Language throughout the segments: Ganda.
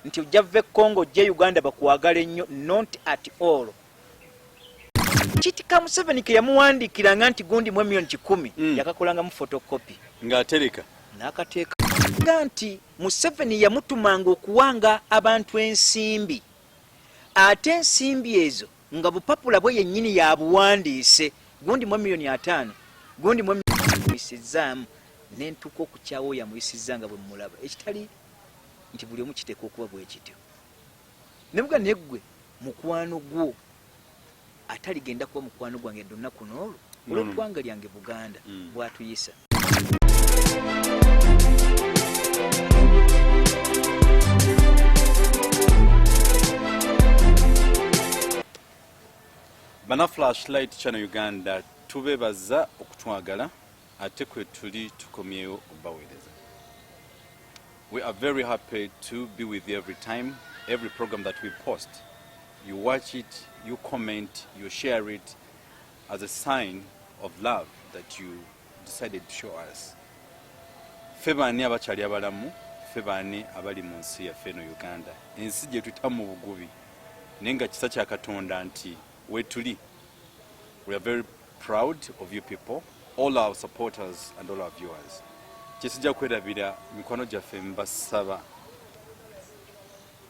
Nti ojja va e Congo ojje Uganda bakwagale nnyo, not at all. Kitika Museveni ke yamuwandiikiranga nti gundi mu 1,100,000 yakakolangamu photocopy ng'atereka n'akateeka nga nti Museveni yamutumanga okuwanga abantu ensimbi, ate ensimbi ezo nga bupapula bwe yennyini yabuwandiise, gundi mu 50,000, gundi mu muyisizaamu nentuuka okukyawa oyo amuyisizza nga bwe mmulaba, ekitali nti buli omu kiteekwa okuba bwe kityo. Nebuga naye ggwe mukwano gwo ataligenda kuba mukwano gwange yadde olunaku n'olwo olw'eggwanga lyange Buganda bwatuyisa. Bana Flashlight Channel Uganda tubebaza okutwagala ate kwe tuli tukomyewo obaweereza. We are very happy to be with you every time, every program that we post. You watch it, you comment, you share it as a sign of love that you decided to show us. Ffe baani abakyali abalamu, ffe baani abali mu nsi yaffe eno Uganda, ensi gye tuyita mu bugubi, naye nga kisa kya Katonda nti wetuli. We are very proud of you people, all our supporters and all our viewers. Kyesijja kwerabira mikwano gyaffe, mbasaba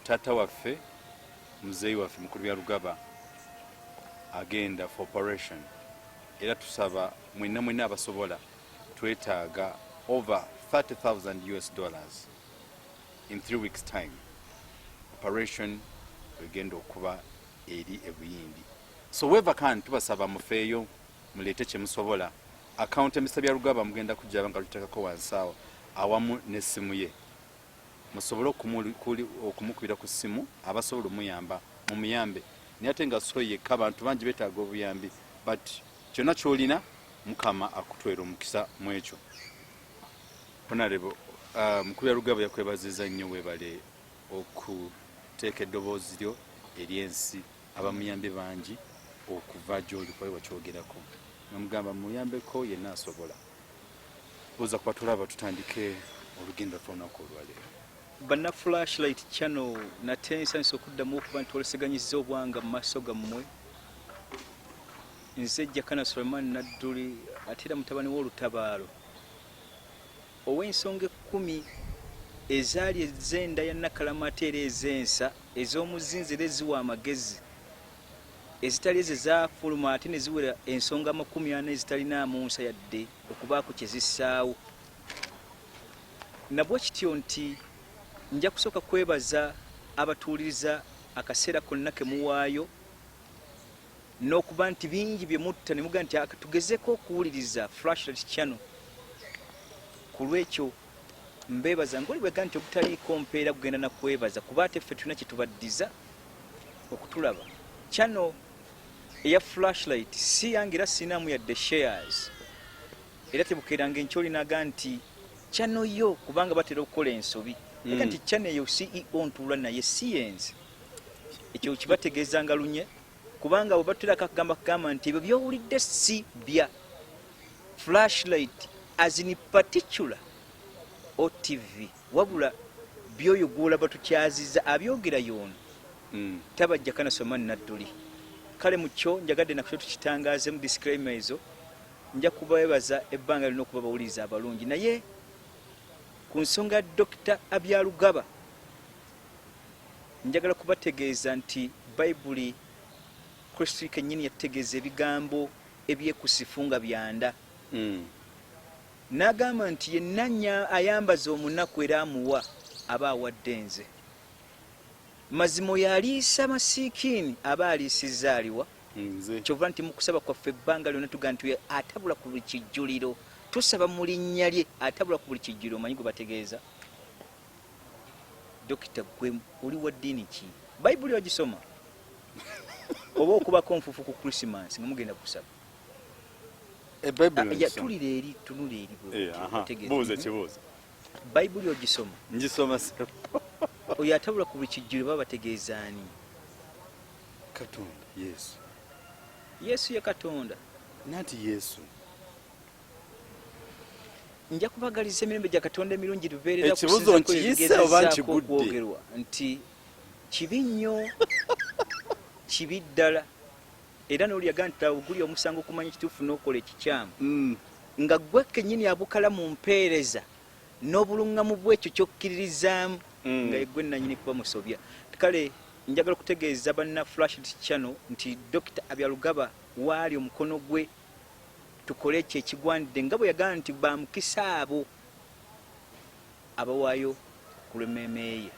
taata waffe, muzeeyi waffe Mukulu Byarugaba agenda for operation, era tusaba mwenna mwenna abasobola, twetaaga over 30,000 US dollars in 3 weeks time. Operation egenda okuba eri ebuyindi, so whoever can, tubasaba mufeeyo muleete kyemusobola. Account ya Mr. Byarugaba mugenda kujja nga lutekako wansi awo awamu n'essimu ye, musobole okumukubira ku ssimu. Abasobola omuyamba mumuyambe, naye ate nga so yekka, abantu bangi betaaga obuyambi, but kyonna kyolina Mukama akutwera omukisa mu ekyo. Honorable Mukulu Byarugaba yakwebaziza nnyo, webale okuteeka eddoboozi lyo eri ensi. Abamuyambye bangi okuva gy'oli, kuba wakyogerako namugamba muyambeko yenna asobola. Oza kuba tulaba tutandike olugendo lwaffe olunaku olwaleero. Banna Flashlight Channel, nate nsanyusa okuddamu okuba nti twoleseganyizza obwanga mu maaso gammwe. Nze Jakana Sulaiman Nadduli, ate era mutabani w'olutabaalo ow'ensonga 10 ezaali ez'enda ya Nakalama, ate era ez'ensa ez'omuzinzi era eziwa amagezi, ezitali ezo ezaafuluma ate ne ziwera ensonga 40 ezitalinaamu nsa yadde okubaako kye zissaawo. Nabwe kityo nti nja kusooka kwebaza abatuwuliriza akaseera konna ke muwaayo, n'okuba nti bingi bye mutta ne mugamba nti tugezeko okuwuliriza Flashlight Channel. Ku lw'ekyo mbeebaza ng'oli bwega nti ogutaliiko mpeera gugenda na kwebaza, kuba ate ffe tulina kye tubaddiza okutulaba. Channel eya Flashlight si yange era sirinamu yadde shares, era tebukeeranga enkya olinaga nti channel yo, kubanga batera okukola ensobi ega nti channel eyo CEO ntuula naye si yenze. Ekyo kibategeezanga lunye, kubanga bwe batuterako akagamba kagamba nti ebyo by'owulidde si bya Flashlight as in particular OTV, wabula byoyo gwolaba tukyaziza abyogera yoono tabajja kana soma Nadduli. Kale mu kyo njagadde nakyo tukitangaazemu disclaimer ezo. Nja kubeebaza ebbanga lino okuba bawuliriza abalungi, naye ku nsonga ya Dr. Abyarugaba njagala kubategeeza nti Bayibuli Kristo kennyini yatutegeeza ebigambo ebyekusifu nga byanda n'agamba nti yenna ayambaza omunaku era amuwa aba awadde nze. Mazima oyo aliisa masiikiini aba aliisizza aliwa? Kyova nti mu kusaba kwaffe ebbanga lyonna tugamba nti atabula ku buli kijjuliro, tusaba mu linnya lye atabula ku buli kijjuliro. Omanyi gwe bategeeza? Dokita, gwe oli wa ddiini ki? Bayibuli ogisoma oba okubako nfuufu ku Christmas nga mugenda kusaba? Tulira eri, tunula eri. Bayibuli ogisoma? Ngisoma. Oyo atabula ku buli kijjuliro baba bategeeza ani? Katonda, Yesu. Yesu ye Katonda? Nanti Yesu. Nja kubagaliza emirembe gya Katonda emirungi lubeerera. Ekibuzo nkiyise oba nkigudde? Okwogerwa nti kibi nnyo, kibi ddala, era n'oli yaga nti oguli omusango okumanya ekituufu n'okola ekikyamu, nga ggwe kennyini abukala mu mpeereza n'obuluŋŋamu bw'ekyo ky'okkiririzaamu, nga yeggwe nannyini kuba musobya. Kale njagala okutegeeza banna Flash Channel nti Dokita Abyalugaba waali omukono gwe tukole ekyo ekigwanidde, nga bwe yagamba nti bamukisa abo abawaayo ku lw'emmeeme ye.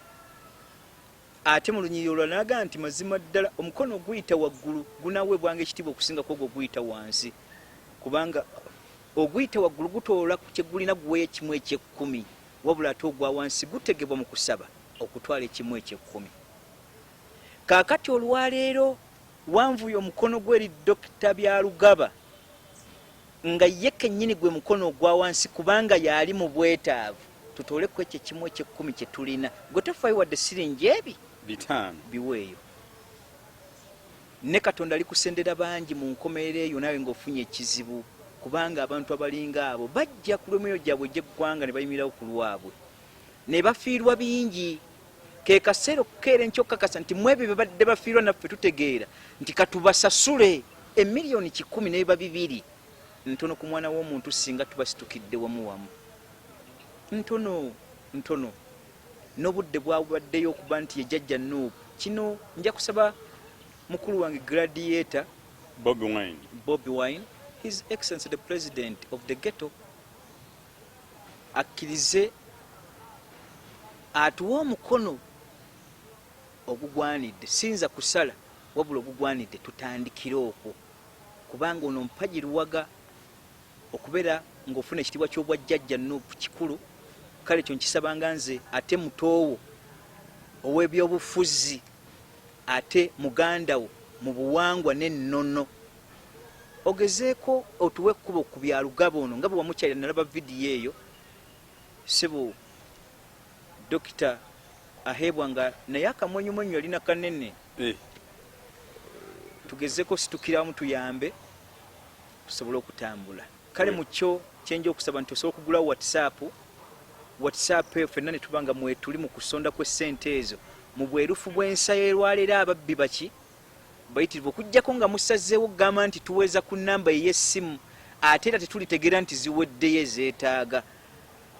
Ate mu lunyiriri olulala n'agamba nti mazima ddala omukono oguyita waggulu gunaaweebwanga ekitiibwa okusinga ku ogwo oguyita wansi, kubanga oguyita waggulu gutoola ku kye gulina guweeyo ekimu eky'ekkumi, wabula ate ogwa wansi gutegebwa mu kusaba okutwala ekimu eky'ekkumi. Kaakati olwaleero wanvuye omukono gwe eri Dokita Byarugaba, nga ye kennyini gwe mukono ogwa wansi, kubanga y'ali mu bwetaavu, tutoole ku ekyo ekimu eky'ekkumi kye tulina. Gwe tofaayo wadde siringi ebi 5 biweeyo, ne Katonda alikusendera bangi mu nkomerero eyo naawe ng'ofunye ekizibu, kubanga abantu abalinga abo bajja ku lw'emyoyo gyabwe egy'eggwanga ne bayimirirawo ku lwabwe ne bafiirwa bingi. Ke kaseera okukeera enkya okukakasa nti mu ebyo bye badde bafiirwa naffe tutegeera nti katubasasule emiliyoni 100 n'eba 2 ntono ku mwana w'omuntu singa tubasitukidde wamu wamu, ntono ntono n'obudde bwabaddeyo okuba nti ye jjajja Nuupu. Kino nja kusaba mukulu wange Gladiator Bobi Wine, Bobi Wine, His Excellency the President of the Ghetto, akkirize atuwe omukono ogugwanidde. Siyinza kusala, wabula ogugwanidde tutandikire okwo, kubanga ono mpagi luwaga okubeera ng'ofuna ekitiibwa ky'obwajjajja Nuupu kikulu. Kale kyo nkisabanga nze ate mutoowo ow'ebyobufuzi, ate muganda wo mu buwangwa n'ennono, ogezeeko otuwe ekkubo ku Byarugaba ono nga bwe wamukyalira. Nalaba vidiyo eyo, ssebo Dokita aheebwa nga naye akamwenyumwenyu yalina kanene. Tugezeko situkiramu tuyambe tusobole okutambula. Kale mu kyo kyenja okusaba nti osobola okugulawo WhatsApp eyo ffenna ne tuba nga mwetuli mu kusonda kw'essente ezo mu bwerufu bw'ensa y'erwaleero. Ababbi baki bayitirivu, okuggyako nga musazeewo okugamba nti tuweza ku nnamba ey'essimu, ate era tetulitegeera nti ziweddeyo ezeetaaga,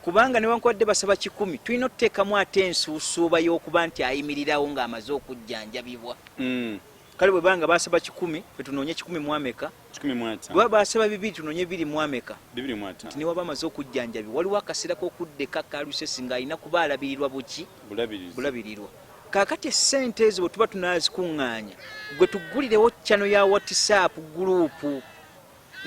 kubanga newankubadde basaba 100, tulina okuteekamu ate ensuusuuba y'okuba nti ayimirirawo ng'amaze okujjanjabibwa. Kale bwe banga basaba 100, fe tunoonye 100 mu ameka? 15. Bwe basaba 200, tunoonye 2 mu ameka? 25. Nti newaba amaze okujjanjabibwa, waliwo akaseera k'okudda eka ka lusesi ng'alina kuba alabirirwa buki? Bulabirizi. Bulabirirwa. Kaakati essente ezo bwe tuba tunaazikuŋŋaanya, gwe tuggulirewo channel ya WhatsApp group,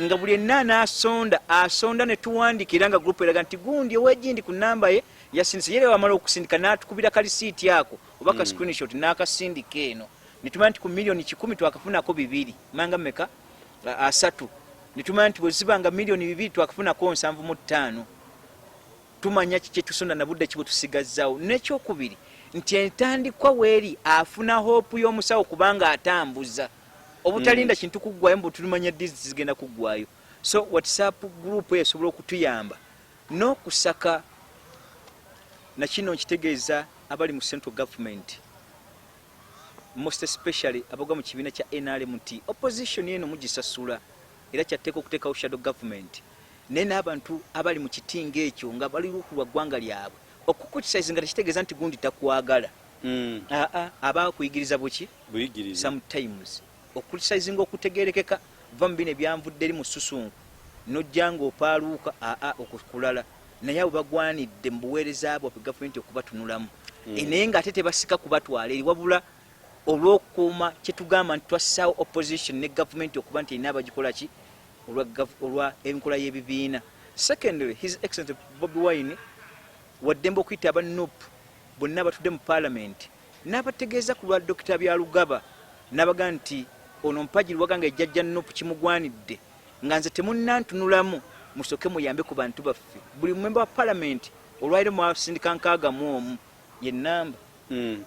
nga buli enna anaasonda asonda ne tuwandika, era nga group eraga nti gundi ow'egindi ku nnamba ye yasindise. Ye wamala okusindika n'atukubira kalisiiti ako oba ka screenshot n'akasindika eno, ne tumanya nti ku miliyoni 100 twakafunako 2 manga meka 3, ne tumanya nti bwe ziba nga miliyoni 2 twakafunako 75, tumanya kiki etusonda na budde ki bwe tusigazzaawo. N'ekyokubiri nti entandikwa weeri afuna hope y'omusawo, kubanga atambuza obutalinda kintu kuggwayo mbu tulumanya ddi zigenda kuggwayo. So WhatsApp group eyo esobola okutuyamba n'okusaka. Nakino nkitegeeza abali mu central government, most especially abagwa mu kibiina kya NRM, nti opposition eno mugisasula, era kyatteeka okuteekawo shadow government, naye n'abantu abali mu kitinga ekyo nga bali lwa ggwanga lyabwe, okucriticize nga tekitegeeza nti gundi takwagala. Aa, aba akuyigiriza buki? Buyigiriza. Sometimes okucriticizinga okutegerekeka, va mu bino ebyanvudde eri mu susunku nojja ng'opaaluuka, aa, okukulala naye abo bagwanidde mu buweereza bwaffe gavumenti okubatunulamu. Naye ng'ate tebasika kubatwala eri, wabula olw'okukuuma kyetugamba nti twassaawo opposition ne gavumenti okuba nti erina abagikola ki olwa enkola y'ebibiina. Secondly, His Excellency Bobi Wine waddembe okuyita aba NUP bonna abatudde mu parliament n'abategeeza ku lwa Dokita Byarugaba, n'abaga nti ono mpagi luwaga nga ejjajja NUP kimugwanidde, nga nze temunnantunulamu, musooke muyambe ku bantu baffe. Buli mumemba wa parliament olwaliro mwasindika 61 ye namba,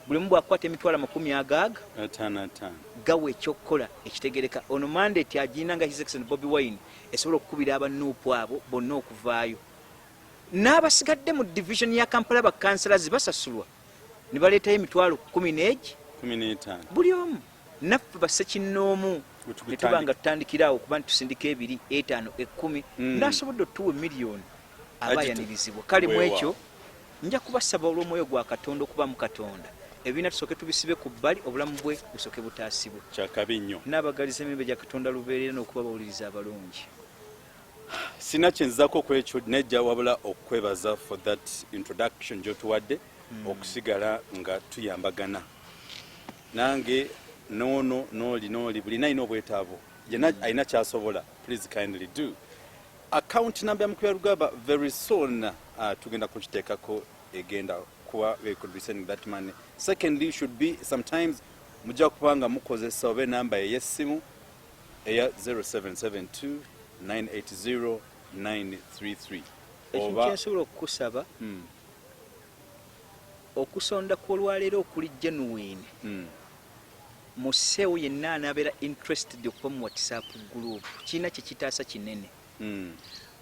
buli omu bw'akwata emitwalo amakumi agaaga 5 5 gawa ekyokukola ekitegereka. Ono mandate agirina nga His Excellency Bobi Wine esobola okukubira aba NUP abo bonna okuvaayo. N'abasigadde mu division ya Kampala, bakansalazi basasulwa ne baleetayo emitwalo 10 n'egi 15. Buli omu naffe basekinnoomu Wetukutandika. netuba nga tutandikiraawo okuba nti tusindika ebiri, etaano, 10, n'asobodde otuwa emiliyoni aba ayanirizibwa. Kale mu ekyo nja kubasaba olw'omwoyo gwa Katonda okuba mu Katonda, ebibiina tusooke tubisibe ku bbali, obulamu bwe busooke butaasibwe. Kyakabi nnyo. Naabagaliza emirembe gya Katonda lubeerera n'okuba bawuliriza abalungi. Sina kyenzako ku ekyo nejja, wabula okwebaza for that introduction gyotuwadde, okusigala nga tuyambagana nange noono nooli nooli, bulina alina obwetaavu, yenna alina kyasobola, please kindly do. Account number ya Mukulu Rugaba very soon tugenda kukiteekako, egenda kuba they could be sending that money. Secondly, should be sometimes mujja kuba nga mukozesa oba enamba ey'essimu eya 0772 980 933. Ekintu oba kyensobola okukusaba, okusonda kw'olwaleero okuli genuine, museewo yenna anaabeera interested okuba mu WhatsApp group, kirina kyekitaasa kinene.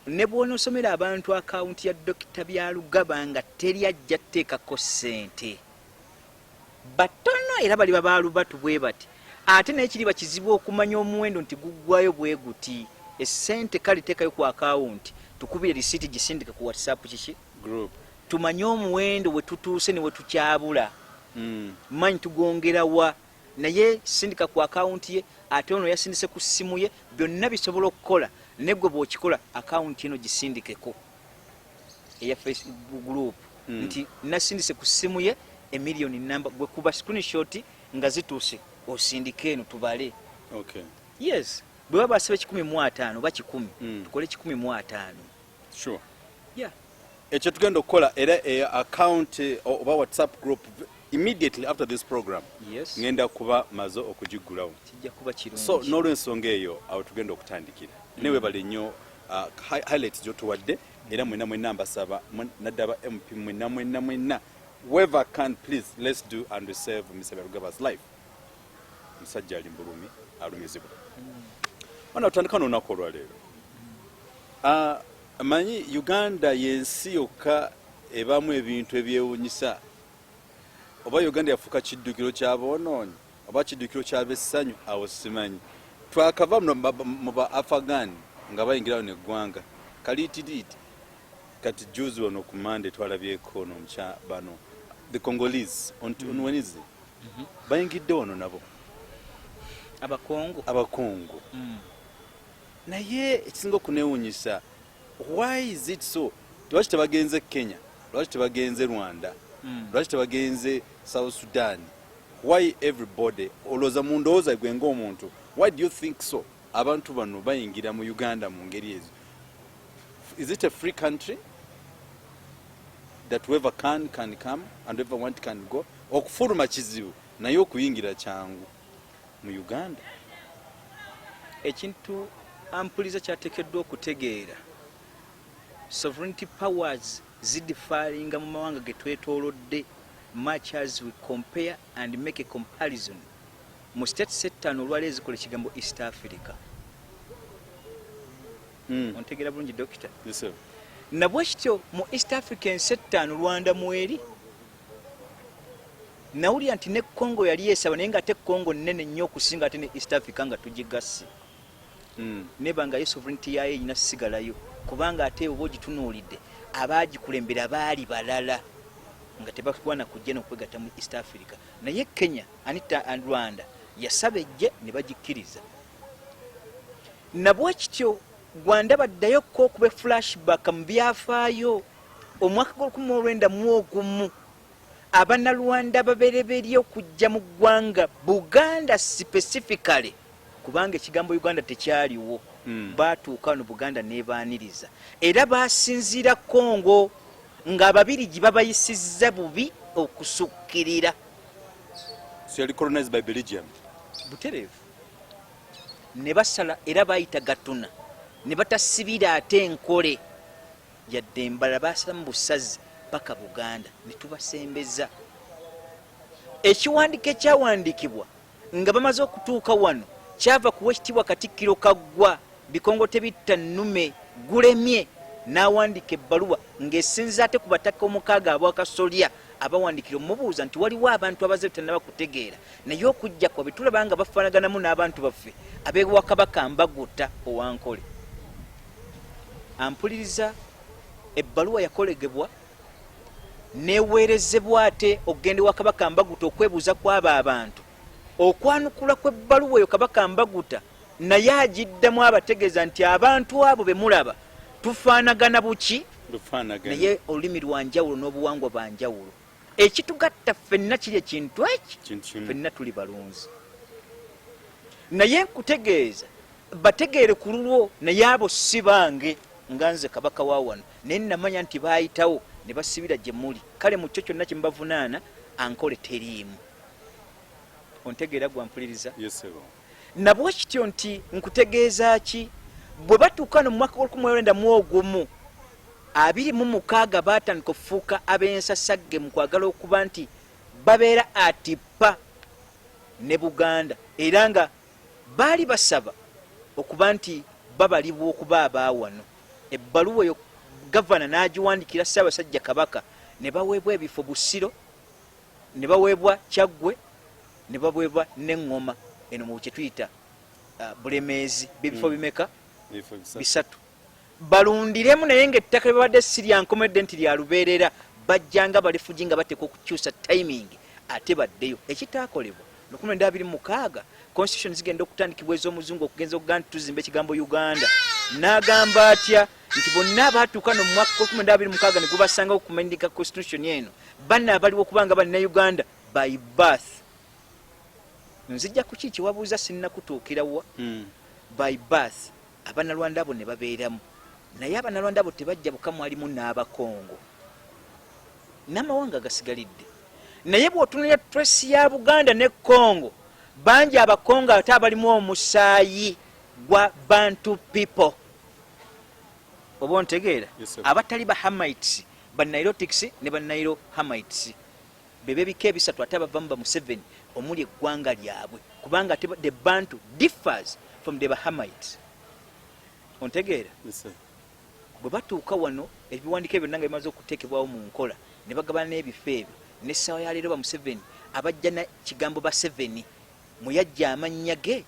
Ne bw'onoosomera abantu akawunti ya Dokita Byalugaba nga teri ajja tteekako ssente, batono era bali babaalubatu bwe bati, ate naye kiriba kizibu okumanya omuwendo nti guggwayo bwe guti essente. Kale teekayo ku akawunti, tukubire risiiti, gisindike ku WhatsApp kiki group, tumanye omuwendo we tutuuse ne we tukyabula. Manyi tugongera wa, naye sindika ku akawunti ye, ate ono yasindise ku ssimu ye, byonna bisobola okukola. Negwe bw'okikola, akawunti eno gisindikeko eya Facebook group, nti nasindise ku ssimu ye emiliyoni namba, gwe kuba screenshot nga zituuse osindike eno tubale. Yes, bwe baba basaba 150 oba 100, tukole 150. Yeah. Ekyo tugenda okukola era eyo account oba WhatsApp group, immediately after this program ngenda kuba maze okugiggulawo. Kijja kuba kirungi. So n'olwensonga eyo, awo tugenda okutandikira. Naye webale nnyo highlights gyotuwadde, era mwena mwena mbasaba, naddala ba MP mwena mwena mwena, whoever can, please, let's do and we save Mr. Byarugaba's life. Musajja ali mbulumi, alumizibwa. Ona tutandika n'olunaku olwaleero. Manyi Uganda yensi yokka ebaamu ebintu ebyewunyisa. Oba Uganda yafuuka kiddukiro kyaboonoonyi oba kiddukiro kyabessanyu, awo simanyi. Twakava muno mu ba Afghan nga bayingira wano eggwanga kaliitiriiti. Kati juzi wano ku Mande twalabyeko ono omukya bano the Congolese on Wednesday bayingidde wano nabo. Abakongo. Abakongo. Naye ekisinga okunewunyisa, why is it so? Lwaki tebagenze Kenya? Lwaki tebagenze Rwanda? Lwaki tebagenze South Sudan? Why everybody, olowooza mu ndowooza gwe ng'omuntu, why do you think so abantu bano bayingira mu Uganda mu ngeri ezo? Is it a free country that whoever can come and whoever want can go? Okufuluma kizibu, naye okuyingira kyangu mu Uganda. Ekintu ampuliza kyateekeddwa okutegeera, sovereignty powers zidifferinga mu mawanga ge twetoolodde. Much as we compare and make a comparison mu states ettaano olwali ezikola ekigambo East Africa. Ontegeera bulungi, dokita? Yes, sir. Nabwe kityo mu East Africa ensi ettaano, Rwanda mweri. Nawulira nti ne Congo yali esaba, naye nga ate Congo nnene nnyo okusinga ate ne East Africa nga tugigasse. Neba nga ye sovereignty yayo erina sigalayo, kubanga ate oba ogitunuulidde abaagikulembera baali balala nga tebakwana kujja n'okwegatta mu East Africa. Naye Kenya anita and Rwanda yasaba ejje ne bagikkiriza. Nabwe kityo Rwanda baddayo ko okuba flashback mu byafaayo, omwaka gw'1901 Abanalwanda babereberye okujja mu ggwanga Buganda specifically, kubanga ekigambo Uganda tekyaliwo. Baatuuka wano, Buganda nebaaniriza, era basinziira Congo ng'Ababirigi babayisizza bubi okusukkirira. So yali colonized by Belgium. Butereevu. Ne basala era bayita Gatuna ne batasibira ate enkole yadde embalala, basalamu busazi paka Buganda ne tubasembeza. Ekiwandiiko ekyawandiikibwa nga bamaze okutuuka wano kyava kuwa ekitiibwa Katikkiro Kaggwa Bikongo Tebitta Nnume Gulemye. N'awandiika ebbaluwa ng'esinziira ate ku bataka omukaaga ab'akasolya abawandikira omubuuza nti waliwo abantu abaze tannaba kutegeera, naye okujja kwabwe tulaba nga bafaanaganamu n'abantu baffe ab'ewa Kabaka Mbaguta owa Nkole. Ampuliriza, ebbaluwa yakolegebwa neweerezebwa ate okugenda ewa Kabaka Mbaguta okwebuuza kw'abo abantu. Okwanukula kw'ebbaluwa eyo Kabaka Mbaguta naye agiddamu abategeeza nti abantu abo be mulaba tufaanagana buki, naye olulimi lwa njawulo n'obuwangwa bwa njawulo. Ekitugatta ffenna kiri ekintu eki, ffenna tuli balunzi. Naye nkutegeeza bategeere ku lulwo, naye abo si bange nga nze kabaka wa wano, naye namanya nti baayitawo ne basibira gye muli. Kale mu kyo kyonna kye mubavunaana Ankole teriimu. Ontegeera gwampuliriza? Nabwe kityo nti nkutegeeza ki, bwe batuuka no mu mwaka gwa 1901 26 baatandika okufuuka ab'ensasagge mu kwagala okuba nti babeera atipa ne Buganda, era nga baali basaba okuba nti babalibwa okuba abaawano. Ebbaluwa eyo gavana n'agiwandikira Ssaabasajja Kabaka, ne baweebwa ebifo Busiro, ne baweebwa Kyaggwe, ne baweebwa n'Eŋŋoma eno mu kye tuyita Bulemeezi. Bibifo bimeka? Bisatu. Balundiremu, naye ng'ettaka lye babadde si lya nkomeredde nti lya lubeerera, bajjanga balefugi nga bateekwa okukyusa timing ate baddeyo, ekitaakolebwa. 1926 constitution zigenda okutandikibwa ez'omuzungu okugenza okugaa nti tuzimba ekigambo Uganda. N'agamba atya nti bonna abaatuuka no mu mwaka 1926 ne gubasangawo okumendika constitution eno, banna abaliwo okubanga Bannayuganda by birth. Nzijja kuki kyewabuuza sinnakutuukira wa. By birth Abanalwanda abo ne babeeramu, naye Abanalwanda abo tebajja buka, mwalimu n'Abakongo n'amawanga agasigalidde. Naye bw'otunulira trace ya Buganda ne Congo, bangi Abakongo ate abalimu omusaayi gwa Bantu people, oba ontegeera? Abatali ba Hamites, ba Nilotics ne ba Nilo Hamites, bebebika ebisatu ate abavamu ba Museveni omuli eggwanga lyabwe, kubanga ate the Bantu differs from the Bahamites. Ontegeera? Bwe batuuka wano ebiwandiiko ebyo byonna nga bimaze okuteekebwawo mu nkola, ne bagabana n'ebifo ebyo n'essaawa ya leero ba Museveni abajja na kigambo Baseveni mwe yajja amannya ge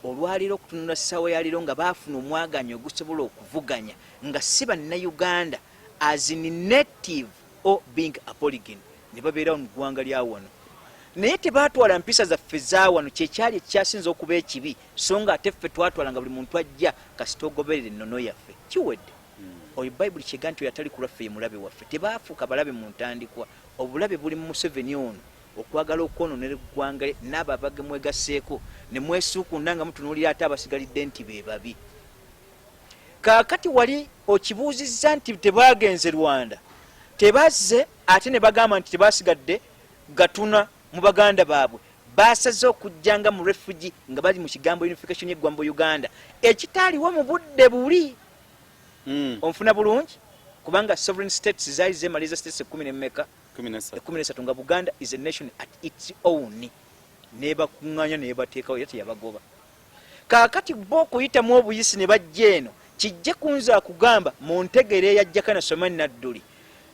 olwaleero okutunula ssaawa ya leero nga baafuna omwagaanya ogusobola okuvuganya nga si Bannayuganda as in native or being aborigin, ne babeerawo mu ggwanga lya wano, naye tebaatwala mpisa zaffe za wano, kyekyali ekikyasinza okuba ekibi. So nga ate ffe twatwala nga buli muntu ajja kasita ogoberera ennono yaffe, kiwedde. Oyo Bayibuli kyega nti oyo atali ku lwaffe ye mulabe waffe. Tebaafuuka balabe mu ntandikwa. Obulabe buli mu Museveni ono okwagala okwonoonera eggwanga lye n'abo abagemwegasseeko ne mwesuukunda nga mutunuulira ate abasigalidde nti be babi. Kaakati wali okibuuzizza nti tebaagenze Rwanda, tebazze ate ne bagamba nti tebaasigadde Gatuna mu baganda baabwe, baasaze okujja nga mu refugee nga bali mu kigambo unification y'eggwambo Uganda ekitaaliwo mu budde buli. Onfuna bulungi? Kubanga sovereign states zaali zeemaliriza states ekkumi n'emmeka? 13, nga Buganda is a nation at its own, nebakuŋŋaanya nebateekawo era teyabagoba. Kaakati bo okuyitamu obuyisi ne bajja eno, kijje kunze akugamba mu ntegeera eya Jakana Somani Nadduli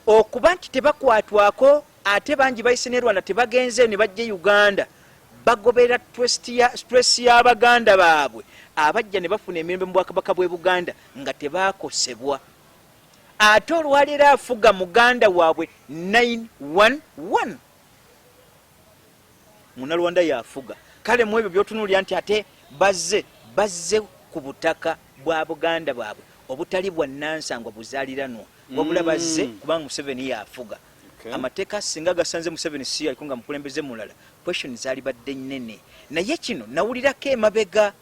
okuba nti tebakwatwako, ate bangi bayise ne Rwanda tebagenzeeyo ne bajja e Uganda, bagoberera stress y'abaganda baabwe abajja ne bafuna emirembe mu bwakabaka bw'e Buganda nga tebaakosebwa. Ate olwaleero afuga muganda waabwe 911 Munalwanda yafuga. Kale mu ebyo by'otunuulira nti ate bazze bazze ku butaka bwa Buganda bwabwe obutali bwa nnansangwa buzaaliranwa, wabula bazze kubanga Museveni yafuga. Amateeka singa gasanze Museveni si yaliko nga mukulembeze mulala, question zaalibadde nnene. Naye kino nawulirako emabega,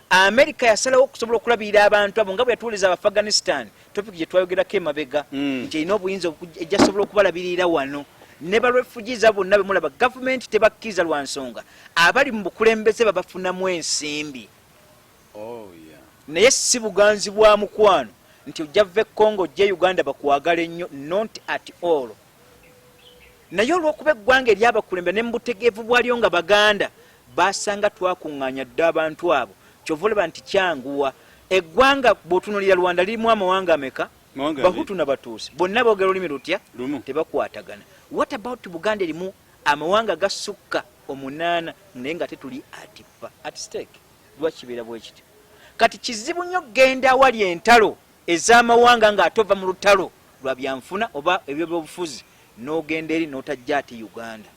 America yasalawo okusobola okulabirira abantu abo nga bwe yatuwuliriza Abaafghanistan, topic gye twayogerako emabega, nti erina obuyinza ejja sobola okubalabirira wano ne ba refugees abo bonna bemulaba gavumenti tebakkiriza lwa nsonga abali mu bukulembeze babafunamu ensimbi. Naye si buganzi bwa mukwano nti ojja va e Congo ojje Uganda bakwagala ennyo, not at all. Naye olw'okuba eggwanga eryabakulembera ne mu butegeevu bwalyo nga Baganda basanga twakuŋŋaanya dda abantu abo, kyova olaba nti kyanguwa. Eggwanga bw'otunuulira Rwanda lirimu amawanga ameka? Bahutu na Batuusi bonna boogera olulimi lutya? Tebakwatagana. What about Buganda erimu amawanga gasukka 8, naye nga tetuli atipa at stake? Lwaki kibeera bwe kityo? Kati kizibu nnyo genda awali entalo ez'amawanga ng'atova mu lutalo lwa byanfuna oba ebyobyobufuzi n'ogenda eri n'otajja ate Uganda.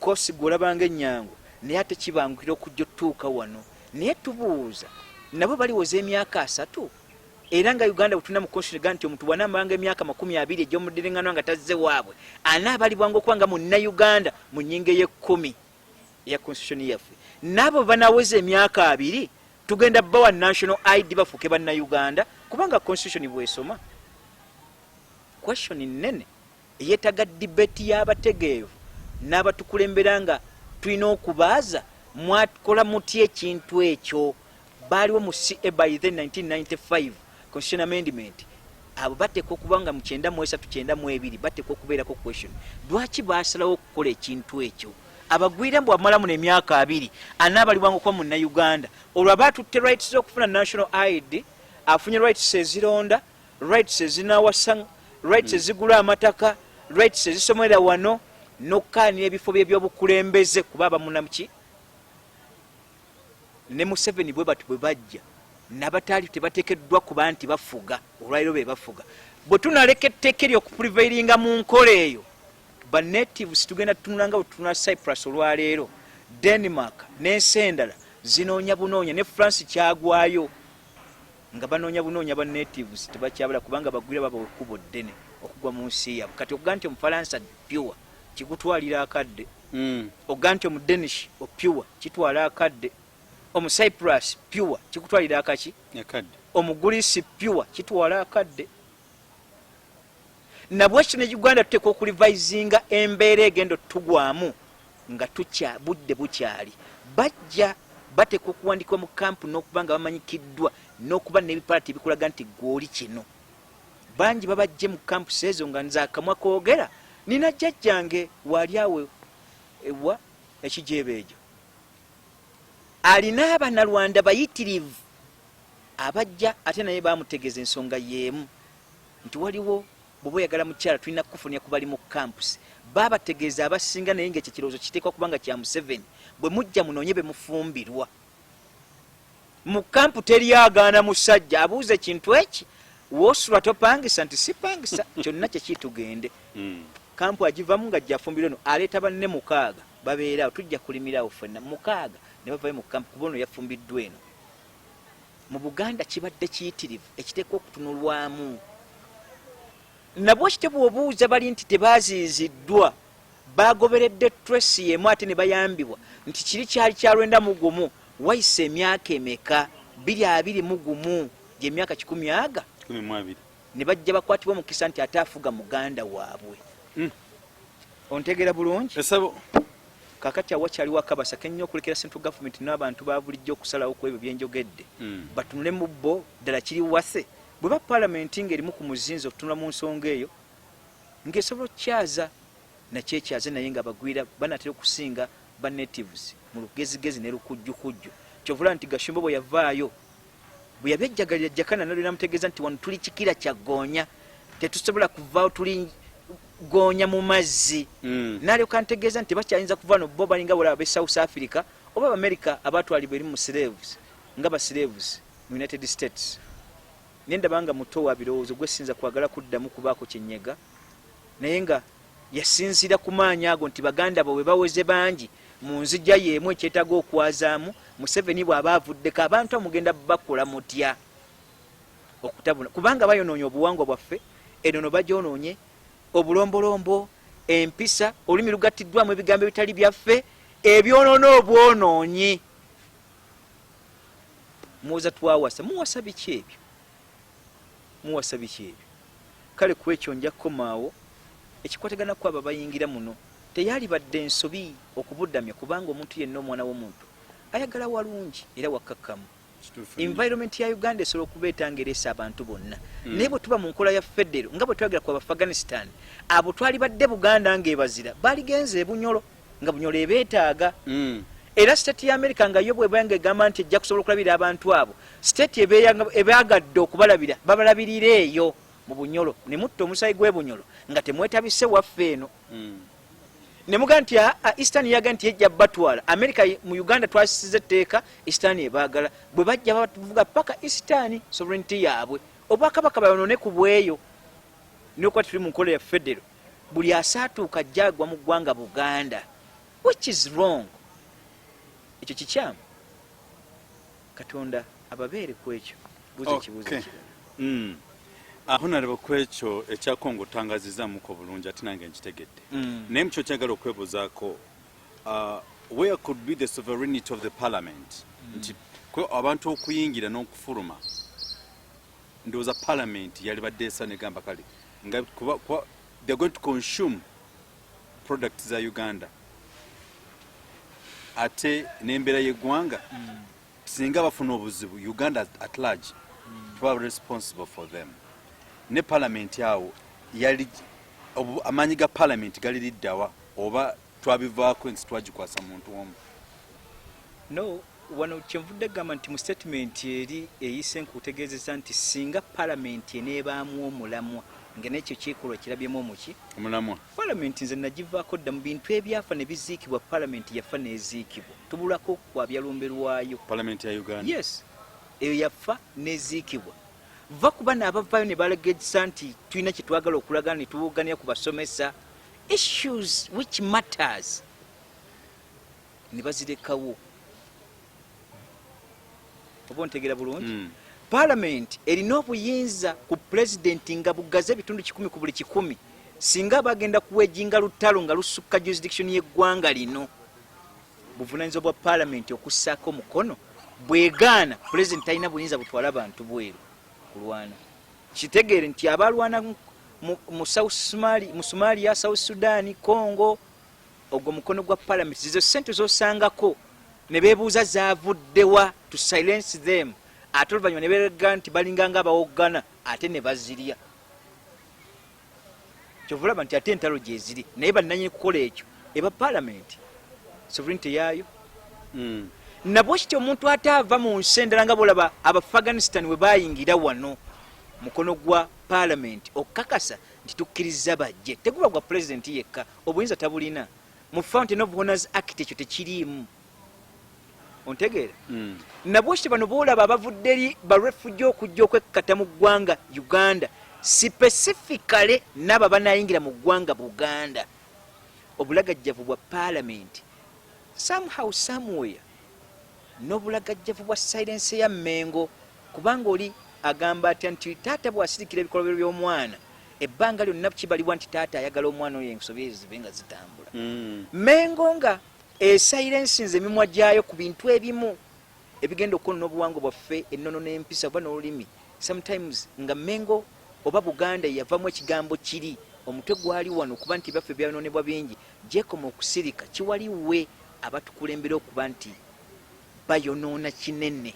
Kosi gwe olabanga ennyangu, naye ate kibangukira okujja otutuuka wano. Naye tubuuza, nabo baliwoza emyaka 30? Era nga Uganda bwe tulina mu constitution ega nti omuntu bw'anaamulanga emyaka 20 egy'omuddiringanwa nga tazze waabwe, anaabalibwanga okuba nga Munnayuganda mu nnyingo ey'ekkumi eya constitution yaffe. N'abo bwe banaaweza emyaka 20, tugenda bawa national ID bafuuke Bannayuganda, kubanga constitution bw'esoma. Question nnene eyeetaaga debate y'abategeevu n'abatukulembera nga tulina okubaaza, mwakola mutya ekintu ekyo? Baaliwo mu CA by then 1995 constitution amendment, abo bateekwa okuba nga mu 93, 92 bateekwa okubeerako question. Lwaki baasalawo okukola ekintu ekyo? Abagwira mbu amala muno emyaka 20 anaabalibwanga okuba Munnayuganda, olwo aba atutte rights z'okufuna national ID, afunye rights ezironda, rights ezinawasa, rights ezigula amataka, rights ezisomera wano, n'okukaanira ebifo by'ebyobukulembeze kuba abamunamuki ne Museveni bwe bati bwe bajja nabataali tebateekeddwa kuba nti bafuga, olwaliro be bafuga. Bwe tunaleka etteeka eryo okuprevailinga mu nkola eyo, ba natives tugenda tutunula nga bwe tutunula Cyprus olwaleero, Denmark n'ensi endala zinoonya bunoonya, ne France kyagwayo nga banoonya bunoonya ba natives, tebakyabala kubanga bagwira babawa ekkubo ddene okugwa mu nsi yaabwe. Kati okuga nti Omufalansa pure kigutwalira akadde, okuga nti Omudanish opure kitwala akadde, Omucyprus pure kikutwalira akaki, Omugulisi pure kitwala akadde. Nabwekityo ne Uganda tuteekwa okulivayizinga embeera egenda otugwamu nga tukya budde bukyali. Bajja bateekwa okuwandiikibwa mu kampu n'okuba nga bamanyikiddwa n'okuba n'ebipalati ebikulaga nti gw'oli kino. Bangi babajje mu kampusi ezo nga nze akamwa koogera, nina jjajjange waali awo ewa ekijeebeejo alina Abanalwanda bayitirivu abajja, ate naye baamutegeeza ensonga y'emu nti waliwo bw'oba oyagala mukyala tulina kukufunira ku bali mu kampusi. Baabategeeza abasinga, naye ng'ekyo ekirowoozo kiteekwa kuba nga kya Museveni, bwe mujja munoonye be mufumbirwa. Mu kampu teri agaana musajja abuuza ekintu eki, w'osula topangisa, nti sipangisa kyonna kye kiri tugende. Kampu agivamu nga gy'afumbirwa eno aleeta banne 6 babeera awo, tujja kulimira awo ffenna 6 ne bavayo mu kampu kuba ono yafumbiddwa eno. Mu Buganda kibadde kiyitirivu ekiteekwa okutunulwamu. Nabwekityo bw'obuuza bali nti tebaaziiziddwa, baagoberedde trace y'emu ate ne bayambibwa nti kiri kyali kya 91, wayise emyaka emeka? 2021, gy'emyaka kikumi aga? 12. Ne bajja bakwatibwa omukisa nti ate afuga muganda waabwe. Ontegeera bulungi? Esebo. Kaakati awo wakyaliwo akabasa kennyo okulekera central government n'abantu ba bulijjo okusalawo ku ebyo bye njogedde. Batunule mu bo, ddala kiri wase? Bw'eba palamenti ng'erimu ku muzinzi okutunula mu nsonga eyo, ng'esobola okukyaza nakyekyaze, naye ng'abagwira banaatera okusinga ba natives mu lugezigezi ne lukujjukujju. Kyova olaba nti Gashumba bwe yavaayo, bwe yabyejjagalira Jakana nalyo namutegeeza nti wano tuli kikira kya ggoonya, tetusobola kuvaawo, tuli ggoonya mu mazzi. N'alyoka ntegeeza nti tebakyayinza kuva wano, bo balinga bolaba ab'e South Africa oba Abamerika abaatwalibwa eri mu slaves, nga ba slaves mu United States. Naye ndaba nga muto wa birowoozo gwe siyinza kwagala kuddamu kubaako kye nnyega, naye nga yasinziira ku maanyi ago nti baganda bo bwe baweze bangi mu nzija y'emu ekyetaaga okwazaamu. Museveni bw'aba avuddeko abantu abo mugenda bakola mutya okutabula, kubanga bayonoonye obuwangwa bwaffe, enono bagyonoonye, obulombolombo, empisa, olulimi lugattiddwamu ebigambo ebitali byaffe ebyonoona obwonoonyi. Muwoza twawasa, muwasa biki ebyo? Muwasa biki ebyo? Kale ku ekyo nja kukomaawo. Ekikwatagana ku abo abayingira muno, teyalibadde nsobi okubudamya, kubanga omuntu yenna omwana w'omuntu ayagala walungi era wakkakkamu. Environment ya Uganda esobola okubeeta ng'ereese abantu bonna. Naye bwe tuba mu nkola ya federo nga bwe twayogera ku Abafaganistan, abo twalibadde Buganda ng'ebazira, baaligenze e Bunyoro nga Bunyoro ebeetaaga. Era state ya America nga yo bweba nga egamba nti ejja kusobola okulabirira abantu abo, state ebagadde okubalabira, babalabirira eyo mu Bunyolo, ne mutta omusaayi gw'e Bunyolo nga temwetabise waffe eno. Ne mugaa nti Eastern yaga nti ejja batwala America. Mu Uganda twasisiza etteeka, Eastern ebaagala, bwe bajja bavuga paka Eastern sovereignty yaabwe, obwakabaka bayonone ku bweyo. Nokuba tuli mu nkola ya federo, buli asaatuuka ajja agwa mu ggwanga Buganda, which is wrong. Ekyo kikyamu. Katonda ababeere ku ekyo. Buuza ekibuuzo ekirala. Honorable, ku ekyo ekya Congo otangazizaamuko bulungi, ate nange nkitegedde. Naye mukyo kyagala okwebuuzaako, where could be the sovereignty of the parliament? Nti abantu okuyingira n'okufuluma, ndowooza parliament yalibadde esa negamba kale nga kuba they're going to consume products za Uganda, ate n'embeera y'eggwanga, singa bafuna obuzibu, Uganda at large tuba responsible for them. Ne parliament awo yali amaanyi ga parliament galiriddawa, oba twabivaako, ensi twagikwasa muntu omu? No, wano kyenvudde gamba nti mu statement eri eyise nkutegeezeza nti singa palamenti eneebaamu omulamwa, nga nekyo kyekolwa kirabyemu omuki omulamwa. Palamenti nze nagivaako dda mu bintu ebyafa ne biziikibwa. Palamenti yafa n'eziikibwa, tubulako kwabya lumbe lwayo. Palamenti ya Uganda? Yes, eyo yafa n'eziikibwa. Va ku bano abavaayo ne balagezesa nti tulina kye twagala okulagana ne tuwoganira ku basomesa, issues which matters ne bazirekawo. Oba ontegeera bulungi? Palamenti erina obuyinza ku pulezidenti nga bugaze ebitundu 100 ku buli 100. Singa bagenda kuwejinga lutalo nga lusukka jurisdiction y'eggwanga lino, buvunanyizibwa bwa palamenti okussaako omukono. Bwegaana, pulezidenti talina buyinza butwala bantu bweru kulwana. Kitegeere nti abalwana mu South Somali, mu Somalia, South Sudan, Congo, ogwo mukono gwa palamenti. Zizo sente zosangako ne beebuuza zaavuddewa to silence them, ate oluvannyuma ne beeraga nti balinga nga abawoggana, ate ne bazirya. Kyova olaba nti ate entalo gyeziri, naye bannanyini kukola ekyo eba palamenti, sovereignty yaayo. Nabwe kityo omuntu ate ava mu nsi endala, nga bolaba Abaafghanistan we bayingira wano, mukono gwa palamenti okukakasa nti tukkiriza bajje. Teguba gwa pulezidenti yekka, obuyinza tabulina. Mu Fountain of Honors Act ekyo tekiriimu, ontegeera? Nabwe kityo bano boolaba abavudde eri barefugee okujja okwekkata mu ggwanga Uganda, specifically n'abo abanayingira mu ggwanga Buganda, obulagajjavu bwa paalamenti somehow, somewhere, n'obulagajjavu bwa silence ya Mengo, kubanga oli agamba atya nti taata bw'asirikira ebikolobero by'omwana ebbanga lyonna, kibalibwa nti taata ayagala omwana oyo ensobi ezo zibe nga zitambula. Mengo nga esilensinze emimwa gyayo ku bintu ebimu ebigenda okukonona obuwangwa bwaffe, ennono n'empisa oba n'olulimi. Sometimes nga Mengo oba Buganda yavamu ekigambo kiri omutwe gwali wano, okuba nti ebyaffe byayononebwa bingi, gyekoma okusirika, kiwaliwe abatukulembera okuba nti bayonoona kinene.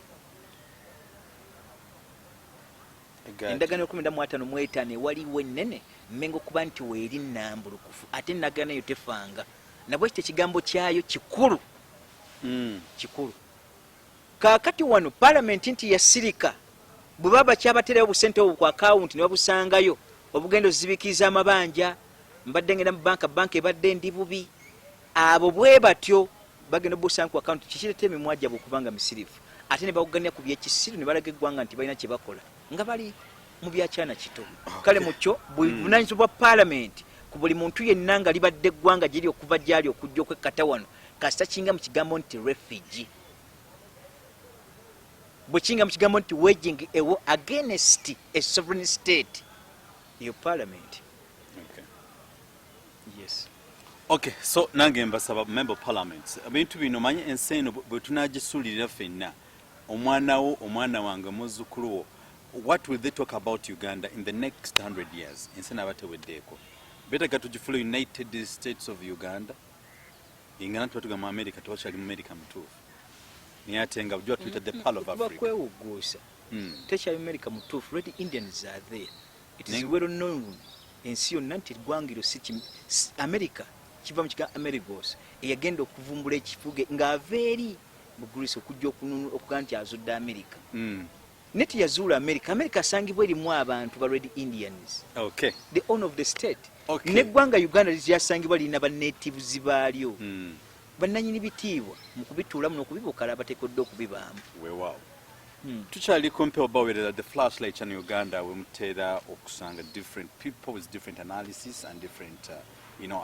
Endagaano 1955 ewaliwo ennene Mengo kuba nti weeri nnambulukufu, ate endagaano eyo tefanga. Nabwekityo ekigambo kyayo kikulu. Kikulu. Kaakati wano palamenti nti yasirika, bwe baba bakyabaterayo obusente obwo ku akawunti ne babusangayo, obugenda ozibiikiriza amabanja, mbadde ngenda mu banka, banka ebadde ndi bubi, abo bwe batyo bagenda obusanga ku akawunti, kikireeta emimwa gyabwe okuba nga misirifu, ate ne bawuganira ku byekisiru ne balaga eggwanga nti balina kye bakola nga bali mu byakyana kito. Kale mu kyo buvunanyizibwa bwa paalamenti ku buli muntu yenna nga libadde eggwanga gyeri okuva gyali okujja okwekkata wano, kasita kinga mu kigambo nti refugee, bwe kinga mu kigambo nti waging a war against a sovereign state, eyo parliament. Yes. Okay, so nange mbasaba, member of parliament, ebintu bino manye ensi eno bwe tunagisuulirira ffenna, omwana wo, omwana wange, muzzukulu wo, what will they talk about Uganda in the next 100 years? Ensi naaba teweddeeko, beetaga tugifule United States of Uganda. Ingana tuba tugamba mu America, tewakyali mu America mutuufu, naye ate nga bujja tuyita the Pearl of Africa. Kwewugguusa. Tekyali America mutuufu. Red Indians are there. It is well known ensi yonna nti eggwanga eryo si America. Kiva mu kigambo Amerigos, eyagenda okuvumbula ekifuge ng'ava eri mu Greece okujja okuga nti azudde America. Ne teyazuula America. America asangibwa erimu abantu ba Red Indians. The owner of the state. Neggwanga Uganda lyasangibwa lirina ba natives baalyo. Bannanyini bitiibwa mu kubituulamu n'okubibukala bateekeddwa okubibaamu. Weewaawo. Tukyali kumpi obaweerera the Flashlight Channel Uganda, we muteera okusanga different people with different analysis and different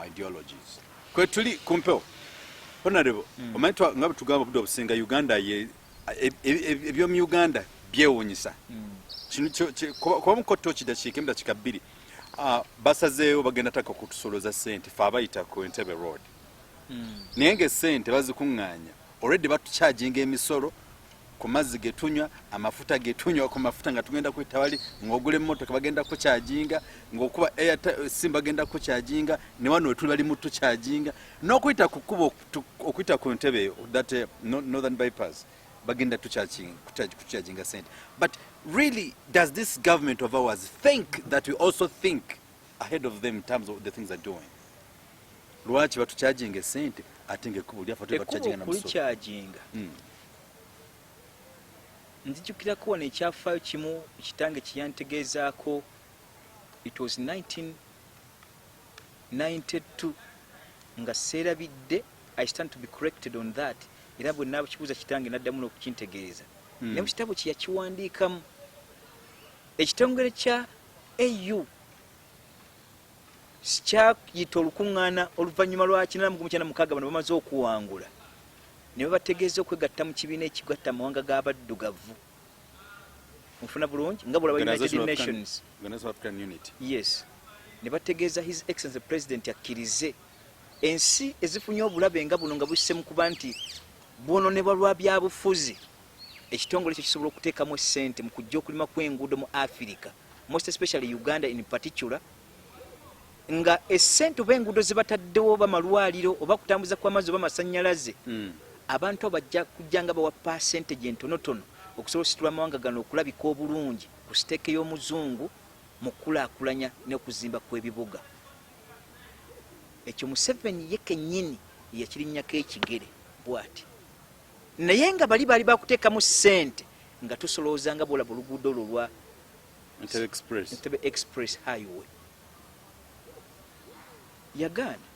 ideologies. Kwe tuli kumpewo. Honorable, omanyi nga bwe tugamba obudde obusinga Uganda ye ebyomu Uganda byewuunyisa. Kino kubamuko toki dakiika emu, dakiika 2. Basazeewo bagenda taka kutusoloza ssente fe abayita ku Entebbe Road. Naye ng'essente bazikuŋŋaanya already batucharginga emisolo ku mazzi getunywa, amafuta getunywa, ku mafuta nga tugenda kwita wali, ng'ogula emmotoka bagenda kucharginga, ng'okuba sim bagenda kucharginga, ne wano wetuli bali mu tucharginga, n'okuyita ku kkubo okuyita ku Entebbe that Northern Bypass bagenda kucharginga sente. But really, does this government of ours think that we also think ahead of them in terms of the things they're doing? Lwaki batucharginga esente ate ng'ekkubo lyaffe ate Ekkubo batucharginga na musolo? Okulicharginga, nzijukirako wano ekyafaayo kimu kitange kyeyantegeezaako. It was 1992 nga seerabidde, I stand to be corrected on that, era bwe nakibuuza kitange naddamu n'okukintegeeza. Ne mu kitabo kye yakiwandiikamu, ekitongole kya AU kyayita olukuŋŋaana oluvannyuma lwa 1996, bano bamaze okuwangula, ne babategeeza okwegatta mu kibiina ekigatta amawanga g'abaddugavu. Nfuna bulungi nga bwolaba United Organization of African- Nations. Organization of African Unity. Yes, ne bategeeza His Excellency President akkirize ensi ezifunye obulabe nga buno nga busse mu kuba nti bwononebwa lwa byabufuzi, ekitongole ekyo kisobola okuteekamu essente mu kujja okulima kw'enguudo mu Africa, most especially Uganda in particular, nga essente oba enguudo ze bataddewo oba malwaliro oba kutambuza kw'amazzi oba masannyalaze, abantu abo bajja kujja nga bawa percentage entonotono okusobola ositula amawanga gano okulabika obulungi ku stake y'omuzungu mu kukulaakulanya n'okuzimba kw'ebibuga. Ekyo Museveni ye kennyini yakirinnyako ekigere bw'ati, naye nga bali baali bakuteekamu ssente nga tusolooza nga bwolaba oluguudo olwo olwa Entebbe Express. Entebbe Express Highway. Yagaana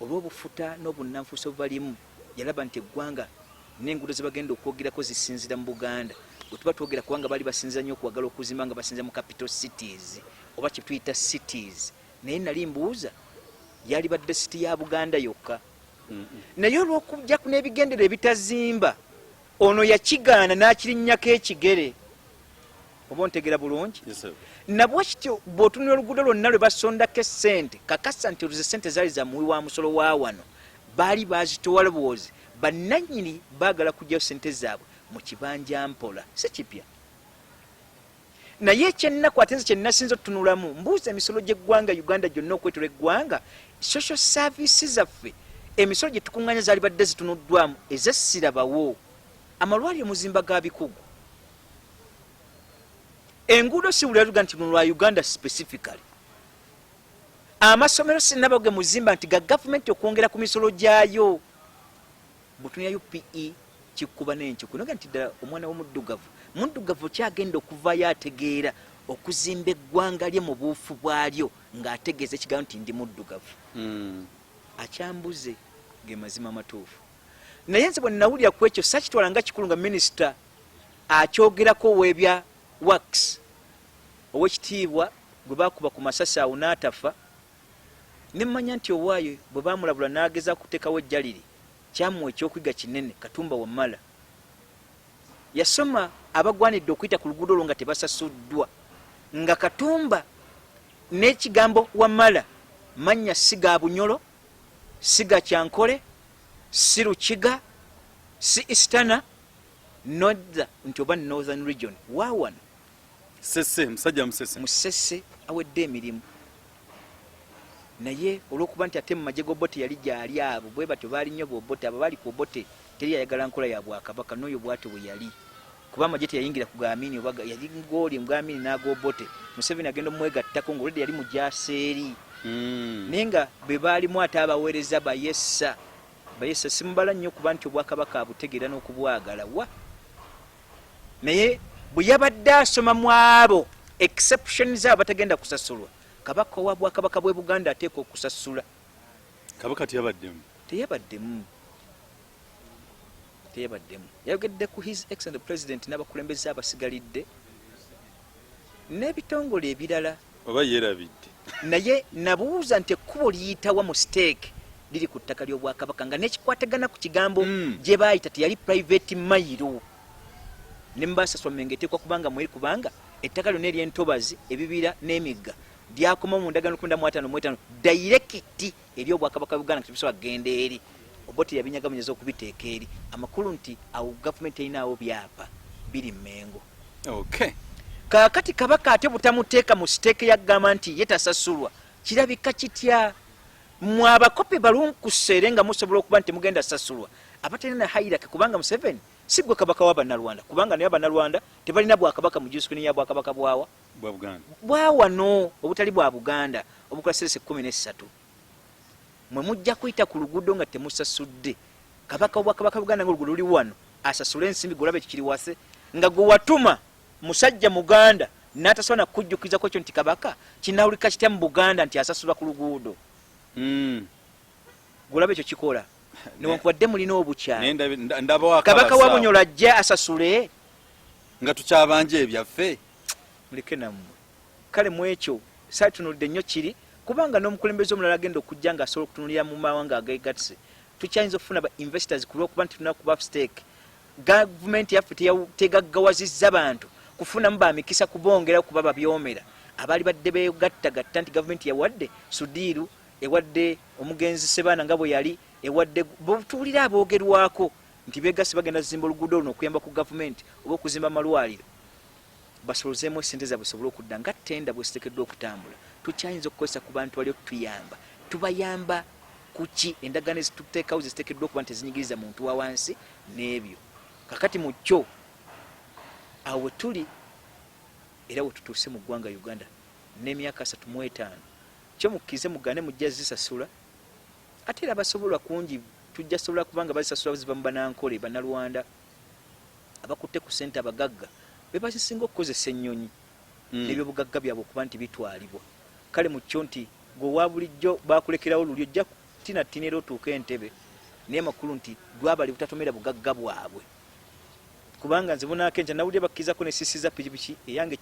olw'obufuta n'obunnanfuusi obubalimu. Yalaba nti eggwanga n'enguudo ze bagenda okwogerako zisinzira mu Buganda bwe tuba twogera, kubanga baali basinzira nnyo okwagala okuzimba nga basinzira mu capital cities oba kye tuyita cities. Naye nali mbuuza, yalibadde city ya Buganda yokka? Naye olw'okujja n'ebigendero ebitazimba, ono yakigaana n'akirinnyako ekigere. Oba ontegera bulungi? Yes, sir. Nabwe kityo bw'otunula oluguudo lwonna lwe basondako essente, kakasa nti oluze essente zaali za muwi wa musolo wa wano, baali bazitowala buwozi. Bannannyini baagala kuggyayo ssente zaabwe mu kibanja mpola, si kipya. Naye ekyennaku ate nze kyenasinza otutunulamu, mbuuza, emisolo gy'eggwanga Uganda gyonna okwetola eggwanga, social service zaffe, emisolo gye tukuŋŋaanya zaali badde zitunuddwamu ezessirabawo? Amalwaliro muzimba ga bikugu, enguudo si wulira tuga nti luno lwa Uganda specifically, amasomero sinaba ge muzimba nti ga gavumenti okwongera ku misolo gyayo. Bwetunira UPE kikuba n'enkyuku noga nti ddala omwana w'omuddugavu muddugavu kyagenda okuvaayo ategeera okuzimba eggwanga lye mu buufu bwalyo ng'ategeeza ekigambo nti ndi muddugavu. Akyambuze ge mazima amatuufu. Naye nze bwe nawulira ku ekyo sakitwala nga kikulu nga minisita akyogerako ow'ebya works, ow'ekitiibwa gwe bakuba ku masasi awo n'atafa, ne mmanya nti owaayo bwe baamulabula n'agezaako okuteekawo ejjaliri, kyamuwa ekyokuyiga kinene. Katumba Wamala yasoma abagwanidde okuyita ku luguudo olwo nga tebasasuddwa, nga Katumba n'ekigambo Wamala mannya si ga Bunyolo, si ga Kyankole, si Lukiga, si Easterner nodda nti oba Northern Region waawano. Sese, musajja musese. Musese awedde emirimu, naye olwokuba nti ate mu magye g'Obote yali gyali, abo bwe batyo baali nnyo b'Obote, abo baali ku Obote teri yayagala nkola ya bwakabaka n'oyo bwatyo bwe yali. Kuba amagye teyayingira ku ga Amini, oba yali gooli ga Amini n'ag'Obote. Museveni agenda omwegattako ng'olwedde yali mujaseeri. Naye nga be baalimu ate abaweereza Bayessa. Bayessa simubala nnyo kuba nti obwakabaka abutegeera n'okubwagala wa. Naye bwe yabadde asoma mu abo exception zaabo batagenda kusasulwa, Kabaka wa Bwakabaka bw'e Buganda ateekwa okusasula. Kabaka teyabaddemu. Teyabaddemu. Teyabaddemu. Yayogedde ku His Excellency President n'abakulembeze abasigalidde n'ebitongole ebirala. Oba yeerabidde. Naye nabuuza nti ekkubo liyitawa mu siteeke liri ku ttaka ly'Obwakabaka nga n'ekikwatagana ku kigambo gye baayita teyali private mayiro. Ne mubasaswa Mmengo eteekwa kubanga mweri kubanga ettaka lyonna ery'entobazi, ebibira n'emigga lyakomawo mu ndagaano 1955 dayirekiti eri Obwakabaka bwa Buganda nga tebisobola kugenda eri. Obote yabinyagamunyaza okubiteeka eri. Amakulu nti awo gavumenti terinaawo byapa biri Mmengo. Okay. Kaakati Kabaka ate butamuteeka mu siteeke y'akugamba nti ye tasasulwa kirabika kitya? Mmwe abakopi balunkuseere nga musobola okuba nti temugenda sasulwa abatalina na hierarchy kubanga Museveni si gwe Kabaka wa Bannalwanda kubanga naye Abannalwanda tebalina bwakabaka mu jurisdiction ya Bwakabaka bwawa Bwa Buganda. Bwa wano obutali bwa Buganda obukola serese 13. Mwe mujja kuyita ku luguudo nga temusasudde. Kabaka w'Obwakabaka Buganda nga oluguudo luli wano asasule ensimbi gw'olaba ekyo kiri wase nga gwe watuma musajja Muganda n'atasobola na kukujjukizako ekyo nti Kabaka kinawulika kitya mu Buganda nti asasulwa ku luguudo. Gw'olaba ekyo kikola newankubadde mulina obukyayi. Kabaka wa Bunyoro ajje asasule nga tukyabanja ebyaffe. Muleke nammwe. Kale mu ekyo saatunulidde nnyo kiri kubanga n'omukulembeze omulala agenda okujja ng'asobola okutunulira mu mawanga ageegasse tukyayinza okufuna ba investors ku lw'okuba nti tulina kuba stake. Gavumenti yaffe tegaggawazizza bantu kufunamu ba mikisa kubongera kuba babyomera abaali badde beegattagatta nti gavumenti yawadde Sudiiru, ewadde omugenzi Ssebaana nga bwe yali ewadde tuwulira aboogerwako nti beegasse bagenda zimba oluguudo luno okuyamba ku gavumenti oba okuzimba amalwaliro basolozeemu esente zaabwe zisobole okudda nga ttenda bweziteekeddwa okutambula. Tukyayinza okukozesa ku bantu bali okutuyamba. Tubayamba kuki? Endagaano ezituteekawo zeziteekeddwa okuba nti tezinyigiriza muntu wa wansi n'ebyo. Kakati mu kyo awo we tuli era we tutuuse mu ggwanga Uganda n'emyaka 35 kyo mukkirize mugaane mujja zisasula ate era abasobola kungi tujja sobola kubanga bazisasula ziva mu Banankole, Bannalwanda abakutte ku ssente abagagga be bazisinga okukozesa ennyonyi n'ebyobugagga byabwe okuba nti bitwalibwa. Kale mu kyo nti gwe owa bulijjo bakulekerawo luli ojja kutinattina era otuuke Entebbe naye amakulu nti lwabali butatomera bugagga bwabwe kubanga nze bunaako enkya nawulira bakkirizako ne sisiza pikipiki eyange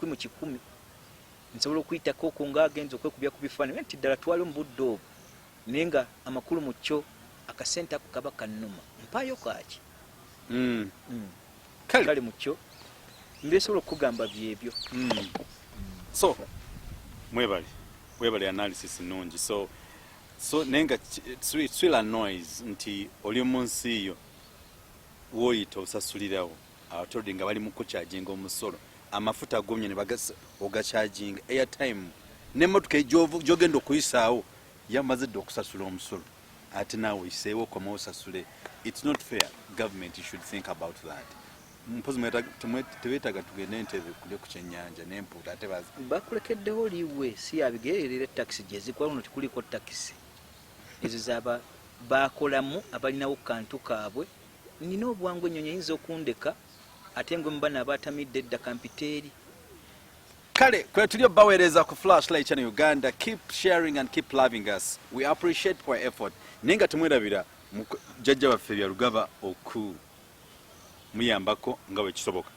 1 100 nsobola okuyitako okwo nga agenza okwekubya ku bifaananyi nti ddala twali mu budde obwo naye nga amakulu mu kyo akasente ako kaba kannuma mpaayo kaaki. Kale mu kyo mbesobola okukugamba byebyo. So mwebale mwebale analysis nnungi. So naye nga it still annoys nti oli mu nsi yo woyita osasulirawo ate nga bali mu kukyajinga omusolo, amafuta gomye ne ogakyajinga, airtime n'emmotoka gyogenda okuyisaawo yamaze dda okusasula omusolo ate naawe oyiseewo okoma osasule. It's not fair. Government should think about that. Mpozi tebeetaaga tugende Entebbe kulya ku kyennyanja n'empuuta ate bazi Bakulekeddewo liwe si yabigererera takisi gyezikuba luno tekuliko takisi ezo zaba bakolamu abalinawo kantu kaabwe. Nina obwangu ennyonyi eyinza okundeka ate ngwe mubana abatamidde edda kampite eri. Kale kwe tuli obaweereza ku Flashlight Channel Uganda. Keep sharing and keep loving us. We appreciate for effort. Naye nga temwerabira jjajja waffe Byarugaba oku muyambako nga bwe kisoboka.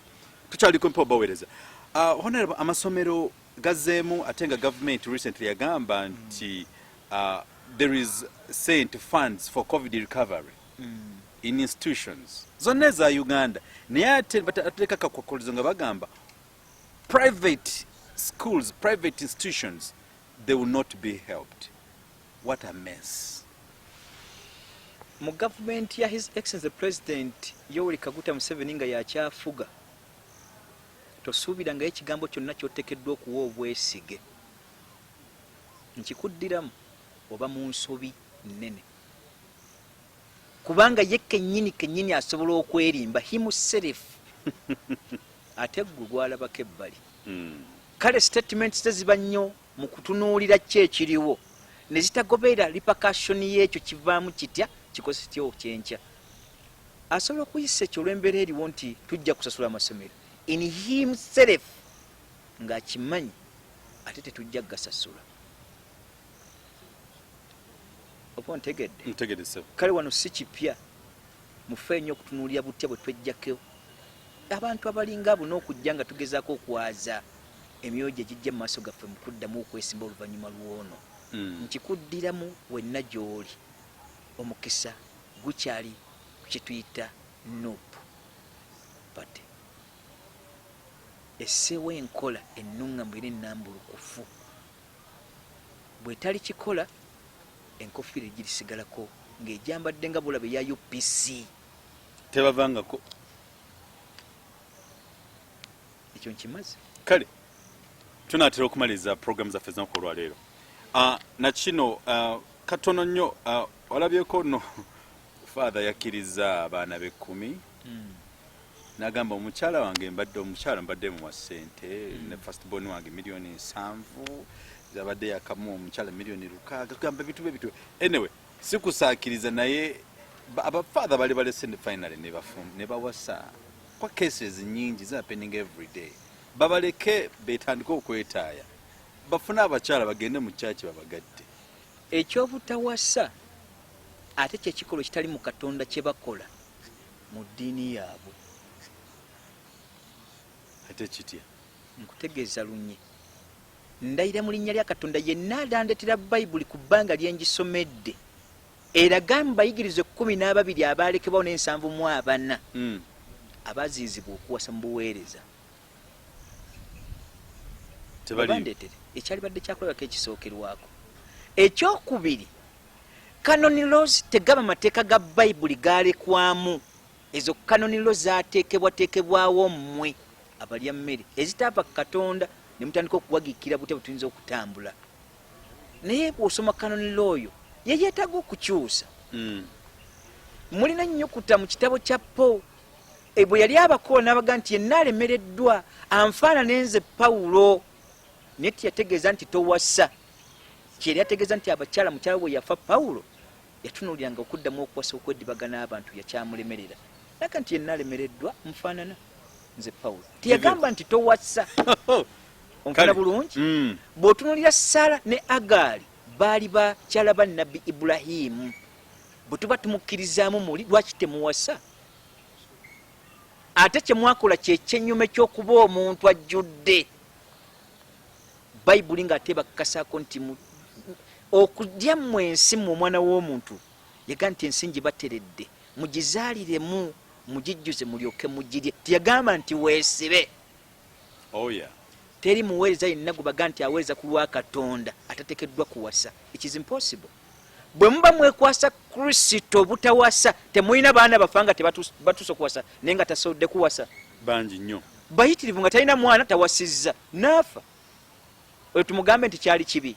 Tukyaliko mpa obaweereza. Honorable, amasomero gazeemu ate nga government recently yagamba nti there is sent funds for COVID recovery in institutions zonna eza Uganda, naye ate bateeka akakwakkulizo nga bagamba private schools, private institutions, they will not be helped. What a mess. Mu gavumenti ya His Excellency President Yoweri Kaguta Museveni nga yakyafuga, tosuubirangayo ekigambo kyonna ky'oteekeddwa okuwa obwesige. Nkikuddiramu, oba mu nsobi nnene kubanga ye kennyini kennyini asobola okwerimba himself. Ate ggwe gwalabako ebbali. Kale statements ze ziba nnyo mu kutunuulira ki ekiriwo ne zitagoberera repercussion y'ekyo kivaamu kitya, kikoze kitya okyenkya. Asobola okuyisa ekyo olw'embeera eriwo nti tujja kusasula amasomero in himself ng'akimanyi ate tetujja kugasasula. Oba ontegedde? Ntegedde ssebo. Kale wano si kipya, mufeeyo nnyo okutunuulira butya bwe tweggyako abantu abalinga abo n'okujja nga tugezaako okwaza emyoyo gye gijja mu maaso gaffe mu kuddamu okwesimba oluvannyuma lw'ono. Nkikuddiramu wenna gy'oli, omukisa gukyali ku kye tuyita nup Party. Esseewo enkola ennuŋŋamu era ennambulukufu. Bw'etalikikola, enkofiira egirisigalako ng'egyambadde nga bw'olaba eya UPC. Tebavangako. Ekyo nkimaze. Kale tunaatera okumaliriza programu zaffe ez'olunaku olwaleero. Na kino katono nnyo, walabyeko no father yakkiriza abaana b'ekkumi n'agamba omukyala wange mbadde omukyala mbadde muwa ssente ne first born wange 700,000 zabadde yakamuwa omukyala 600,000, kugamba ebintu bwe bityo. Anyway, si kusaakiriza, naye abafather bali balese ne finally ne bawasa kwa cases nyingi zi happening every day. Babaleke betandike okwetaaya, bafune abakyala, bagende mu kyaki babagadde. Ekyobutawasa ate kyekikolwa ekitali mu Katonda kye bakola mu ddiini yaabwe. Ate kitya? Nkutegeeza lunye, ndayira mu linnya lya Katonda, yenna alandetera Bayibuli ku bbanga lye ngisomedde eraga mu bayigiriza 12 abaalekebwawo n'74 abaziizibwa okuwasa mu buweereza. Tebaliiwo. Bandeetere ekyalibadde kyakulabako ekisookerwako. Ekyokubiri, canon laws tegaba mateeka ga Bayibuli gaalekwamu. Ezo canon law zaateekebwateekebwawo mmwe abalya mmere ezitaava ku Katonda ne mutandika okuwagikira butya bwe tuyinza okutambula. Naye bw'osoma canon law oyo ye yeetaaga okukyusa. Mulina ennyukuta mu kitabo kya Paul bwe yali abakoola n'abaga nti yenna alemereddwa anfaanane nze Pawulo, naye teyategeeza nti towasa. Kye yali ategeeza nti abakyala, mukyala bwe yafa Pawulo yatunuuliranga okuddamu okuwasa okwedibaga n'abantu yakyamulemerera. Naga nti yenna alemereddwa nfaanana nze Pawulo. Teyagamba nti towasa. Onfuna bulungi? Bw'otunuulira Sara ne Agaali baali bakyala ba Nnabbi Ibulahimu. Bwe tuba tumukkirizaamu muli, lwaki temuwasa? Ate kye mwakola kye kyennyume ky'okuba omuntu ajjudde Bayibuli ng'ate bakakasaako nti okulya mmwe ensi mmwe omwana w'omuntu yaga nti ensi ngibateredde mugizaaliremu mugijjuze mulyoke mugirye. Teyagamba nti weesibe. Oh, yeah. Teri muweereza yenna gwe baga nti aweereza ku lwa Katonda atateekeddwa kuwasa. It is impossible. Bwe muba mwekwasa Kristo obutawasa, temulina baana bafa nga tebatuuse okuwasa naye nga tasobodde kuwasa. Bangi nnyo. Bayitirivu nga talina mwana tawasizza n'afa. Oyo tumugambe nti kyali kibi.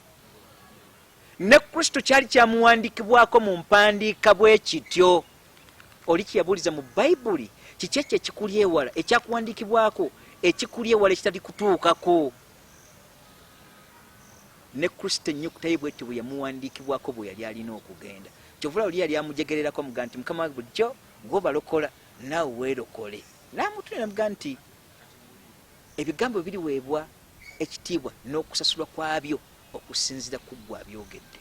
Ne Kristo kyali kyamuwandiikibwako mu mpandiika bwe kityo. Oli kye yabuuliza mu Bayibuli, kiki ekyo ekikuli ewala, ekyakuwandiikibwako, ekikuli ewala ekitali kutuukako? Ne Kristo ennyukuta ye bw'etyo bwe yamuwandiikibwako bwe yali alina okugenda. Kyova olaba oli yali amujegererako amugamba nti, Mukama wange, bulijjo gw'obalokola, naawe weerokole. N'amutunulira n'amugamba nti, Ebigambo biriweebwa ekitiibwa n'okusasulwa kwabyo okusinziira ku ggwe abyogedde.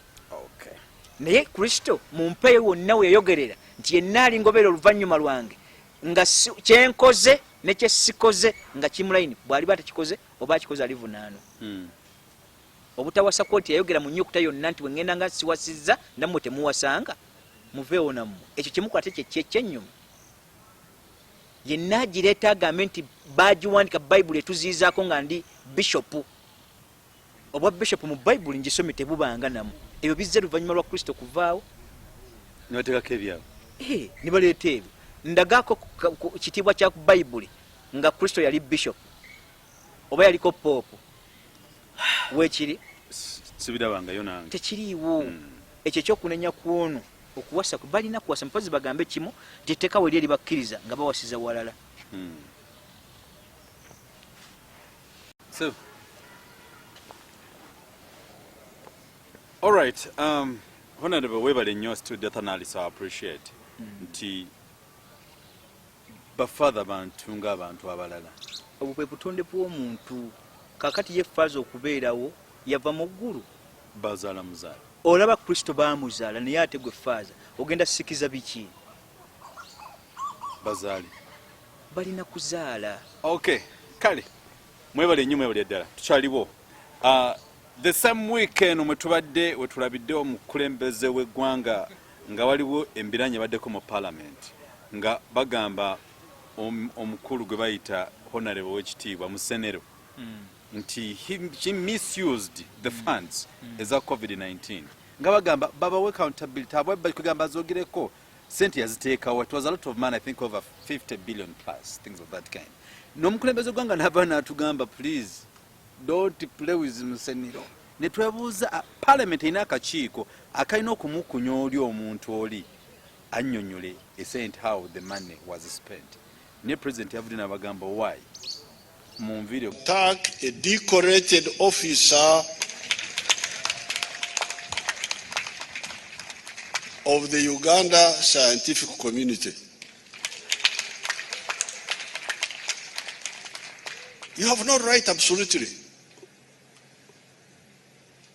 Naye Kristo mu mpeeyo wonna we yayogerera nti yenna alingobera oluvannyuma lwange nga kye nkoze ne kye sikoze nga kiri mu layini, bw'aliba atakikoze oba akikoze alivunaanwa. Obutawasa kwo nti yayogera mu nnyukuta yonna nti bwe ŋŋenda nga siwasizza nammwe temuwasanga, muveewo nammwe. Ekyo kye mukola ate kye ky'ekyennyuma. Yenna agireeta agambe nti baagiwandika Bayibuli etuziyizaako nga ndi bishopu. Obwa bishopu mu Bayibuli ngisomye tebubanga namu. Ebyo bizze luvannyuma lwa Kristo kuvaawo. Ne bateekako ebyabwe. Ne baleeta ebyo. Ndagaako ku kitiibwa kya Bayibuli nga Kristo yali bishopu oba yaliko poopu. Weekiri? Sibirabangayo nange. Tekiriiwo. Ekyo ekyokunenya kw'ono okuwasa kwe balina kuwasa, mpozi bagambe kimu nti etteeka weri eribakkiriza nga bawasiza walala. So, all right, Honorable webale nnyo studio analyst, I appreciate nti bafather bantu ng'abantu abalala. Obwo bwe butonde bw'omuntu. Kakati ye faaza okubeerawo yava mu ggulu? Bazaala muzaala. Olaba Kristo baamuzaala, naye ate gwe faaza ogenda sikiza biki? Bazaale. Balina kuzaala. Okay, kale mwebale nnyo, mwebale ddala, tukyaliwo. The same week eno mwe tubadde wetulabidde omukulembeze w'eggwanga nga waliwo embiranye ebaddeko mu parliament nga bagamba omukulu gwe bayita Honorable w'ekitiibwa Musenero nti he misused the funds eza COVID-19, nga bagamba babawe accountability, kugamba azogereko sente yaziteekawo. It was a lot of money, I think over 50 billion plus, things of that kind. N'omukulembeze gwanga nava n'atugamba, "Please don't play with Musenero." Ne twebuuza, parliament erina akakiiko akalina okumukunya oli omuntu oli annyonnyole esente, how the money was spent. Naye president yavudde n'abagamba, "Why munviire." Attack a decorated officer of the Uganda scientific community. You have no right, absolutely.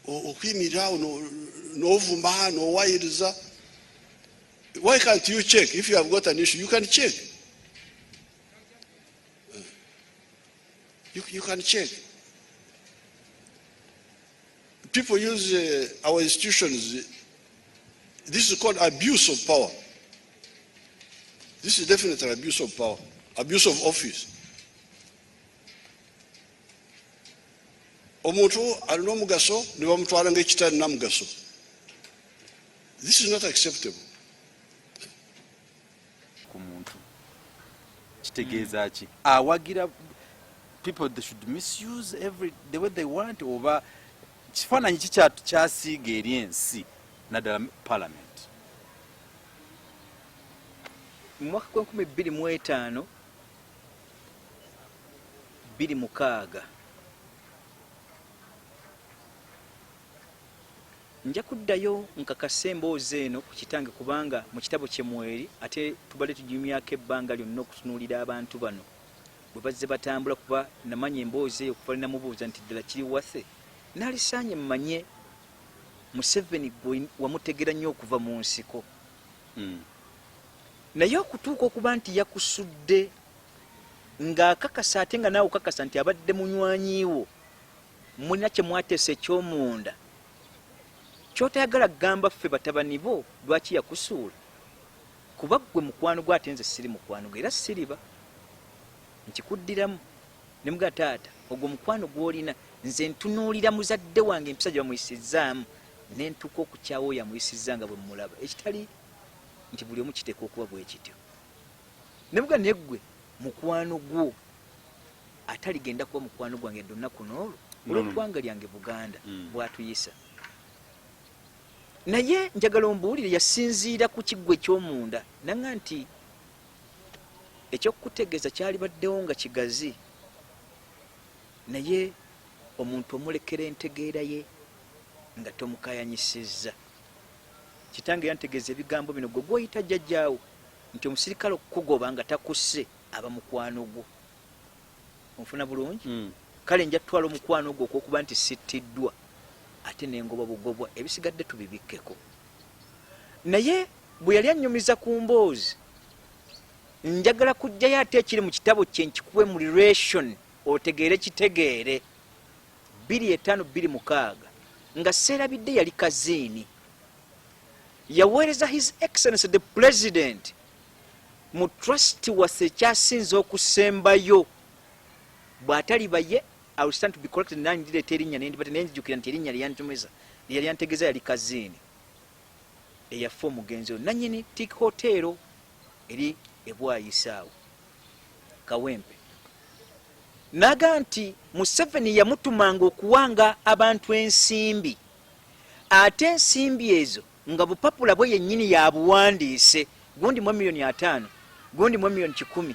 Okuyimirira awo n'ovuma n'owayiriza. Why can't you check? If you have got an issue, you can check. You can check. People use our institutions. This is called abuse of power. This is definitely abuse of power, abuse of office. Omuntu alina omugaso ne bamutwala ng'ekitalina mugaso. This is not acceptable. Ku muntu kitegeeza ki? Awagira people they should misuse every the way they want, oba kifaananyi ki kyasiiga eri ensi, naddala parliament? Mu mwaka gw'e 2005 26 nja kuddayo nkakase emboozi eno ku kitange, kubanga mu kitabo kye mweri, ate tubadde tuginyumyako ebbanga lyonna okutunuulira abantu bano bwe bazze batambula, kuba namanya emboozi eyo okuva linamubuuza nti ddala kiri wase naalisaanye mmanye Museveni gwe wamutegera nnyo okuva mu nsiko. Naye okutuuka okuba nti yakusudde ng'akakasa, ate nga naawe okakasa nti abadde munywanyi wo, mulina kye mwateesa eky'omunda ky'otayagala kugamba ffe batabani bo, lwaki yakusuula? Kuba ggwe mukwano gwe, ate nze siri mukwano gwe era siriba. Nkikuddiramu ne mugaa, taata, ogwo mukwano gw'olina. Nze ntunuulira muzadde wange, empisa gye bamuyisizzaamu, ne ntuuka okukyawa oyo amuyisizza nga bwe mmulaba, ekitali nti buli omu kiteekwa okuba bwe kityo. Ne mugaa, naye ggwe mukwano gwo ataligenda kuba mukwano gwange yadde olunaku n'olwo olw'eggwanga lyange Buganda bw'atuyisa. Naye njagala ombuulire, yasinziira ku kiggwa eky'omunda nanga nti ekyokukutegeeza kyalibaddewo nga kigazi, naye omuntu omulekera entegeera ye nga tomukayanyisizza. Kitange yantegeeza ebigambo bino, gwe gwoyita jjajjaawo, nti omusirikale okukugoba nga takusse aba mukwano gwo. Onfuna bulungi? Kale nja tutwala omukwano ogwo okwokuba nti sittiddwa ate nengoba bugobwa, ebisigadde tubibikkeko. Naye bwe yali annyumiza ku mboozi, njagala kujjayo ate ekiri mu kitabo kye nkikuwe mu relation otegeere kitegeere. 25 26 nga seerabidde, yali kaziini, yaweereza His Excellency the President mu trust waffe ekyasinze okusembayo. Bw'ataliba ye, I will stand to be corrected, nandireeta erinnya nendibate, naye nzijukira nti erinnya lyeyantumeza lyeyali antegeeza yali kaziini eyafa omugenzi oyo nanyini Tik Hotel eri ebwayisaawo Kawempe. Naga nti Museveni yamutumanga okuwanga abantu ensimbi, ate ensimbi ezo nga bupapula bwe yennyini yabuwandiise, gundi mu 50 million, gundi mu 100 million.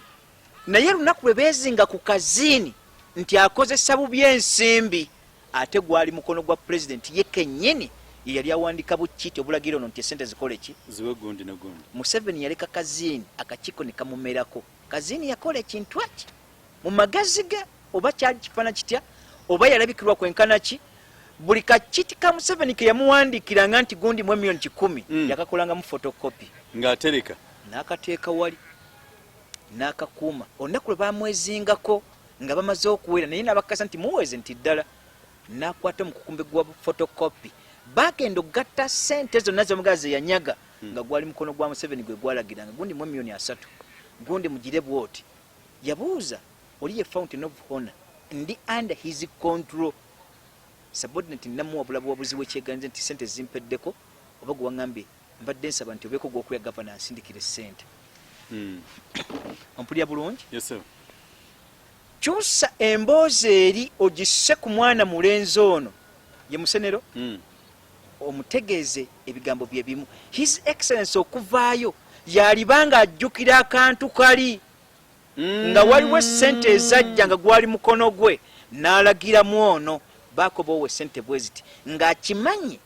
Naye lunaku lwe beezinga ku kaziini. nti akozesa bubi ensimbi ate gwali mukono gwa pulezidenti ye kennyini ye yali awandika bukiiti obulagira ono nti esente zikole ki? Ziwe gundi ne gundi. Museveni yaleka Kaziini akakiiko ne kamumerako. Kaziini yakola ekintu eki mu magezi ge oba kyali kifaana kitya oba yalabikirwa kwenkana ki, buli kakiti ka Museveni ke yamuwandiikiranga nti gundi mu emiliyoni 100 yakakolangamu photocopy ng'atereka n'akateeka wali n'akakuuma. Olunaku lwe baamwezingako nga bamaze okuwera naye n'abakakasa nti muweze nti ddala, n'akwata omukukumbi gwa photocopy. Baagenda okugatta ssente zonna z'omugala ze yanyaga nga gwali mukono gwa Museveni gwe gwalagiranga gundi mu emiliyoni 30, gundi mugire bw'oti. Yabuuza oli ye fountain of honor, ndi under his control subordinate namuwabula buwabuzi wekyeganze nti sente zimpeddeko oba gwe waŋŋambye mbadde nsaba nti obeeko gw'okuya gavana ansindikire sente. Ompulira bulungi? Yes, sir. Kyusa emboozi eri ogisse ku mwana mulenzi ono ye Musenero omutegeeze ebigambo bye bimu. His Excellency okuvaayo yaliba ng'ajjukira akantu kali nga waliwo essente ezajja nga gwali mukono gwe n'alagiramu ono baako boowa essente bwe ziti ng'akimanyi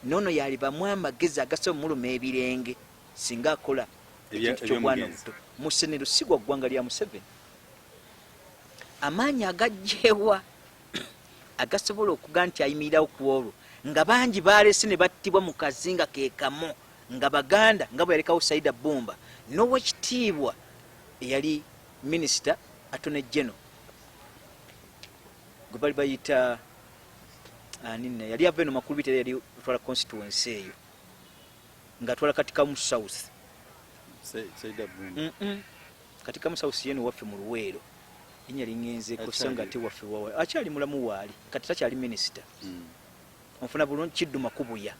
n'ono yalibamu amagezi agasobola omuluma ebirenge singa akola ekintu ky'obwana obuto. Musenero si gwa ggwanga lya Museveni. Amaanyi agajjeewa agasobola okuga nti ayimirirawo ku olwo nga bangi baalese ne battibwa mu kazinga ke kamu nga Baganda nga bwe yalekawo Saida Bbumba n'owekitiibwa eyali minisita Attorney General gwe bali bayita ani nne yali ava eno Makulubita era yali atwala constituency eyo ng'atwala Katikamu South. Saida Bbumba. Katikamu South yeno waffe mu Luweero linnya lingenzeeko so nga ate waffe wawa akyali mulamu waali kati takyali minisita. Onfuna bulungi Kiddu Makubuya.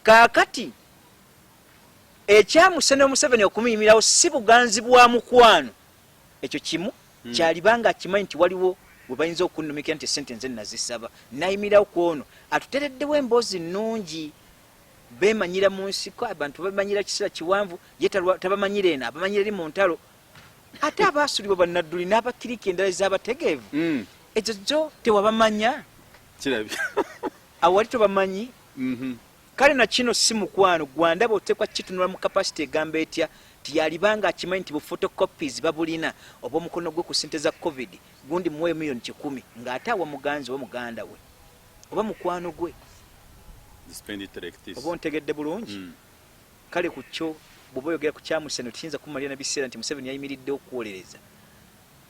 Kaakati ekya Museveni Museveni okumuyimirawo si buganzi bwa mukwano, ekyo kimu kyaliba nga akimanyi nti waliwo we bayinza okunnumikira nti essente nze nazisaba, n'ayimirirawo ku ono atutereddewo emboozi nnungi. Beemanyira mu nsiko, abantu bamanyira kiseera kiwanvu, ye tabamanyira eno, abamanyira eri mu ntalo. Ate abaasulibwa bannadduli n'abakiriki endala ez'abategeevu, ezo zo tewabamanya. Kirabika. Awo wali tobamanyi. Kale na kino si mukwano gwandaba oteekwa kitunula mu capacity egamba etya nti yalibanga akimanyi nti bu photocopies babulina obw'omukono gwe ku ssente za covid gundi muweeyo miliyoni 100 ng'ate awa muganzi oba muganda we oba mukwano gwe. Spend it like this. Oba ontegedde bulungi? Kale ku kyo bw'oba oyogera ku kya Museveni tekiyinza kumalira na biseera nti Museveni yayimiriddewo okuwolereza.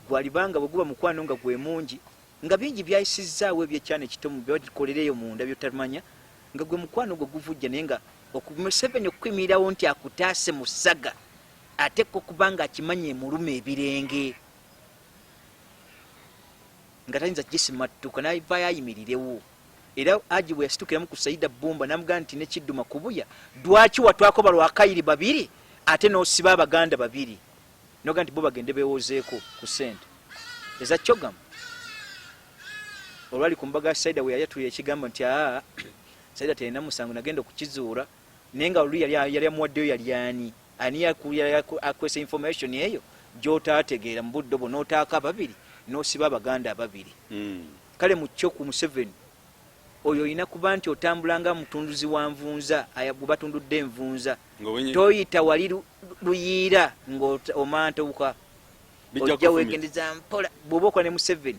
Gwalibanga bwe guba mukwano nga gwe mungi nga bingi byayisizzaawo eby'ekyana ekito mu byebakolera eyo munda by'otamanya nga gwe mukwano gwe guvujja naye nga Museveni okukuyimirirawo nti akutaase mu ssaga ateekwa okuba nga akimanyi emuluma ebirenge nga tayinza kugisimattuka n'avaayo ayimirirewo. Era Haji bwe yasitukiramu ku Saida Bbumba n'amugamba nti ne Kiddu Makubuya lwaki watwako Balwakayiri babiri ate n'osiba Abaganda babiri n'ogamba nti bo bagende beewozeeko ku ssente eza CHOGM. Olwali ku mbaga ya Saida we yayatulira ekigambo nti aa Saida terina musango nagenda okukizuula naye nga luli yali amuwaddeyo yali ani? Ani akwesa information eyo gy'otaategeera mu budde obwo n'otaako ababiri n'osiba Abaganda ababiri. Kale mu kyo ku Museveni oyo olina kuba nti otambula nga mutunduzi wa nvunza gwe batundudde envunza, toyita wali luyiira ng'omantuka, ojja weegendeza mpola. Bw'oba okola ne Museveni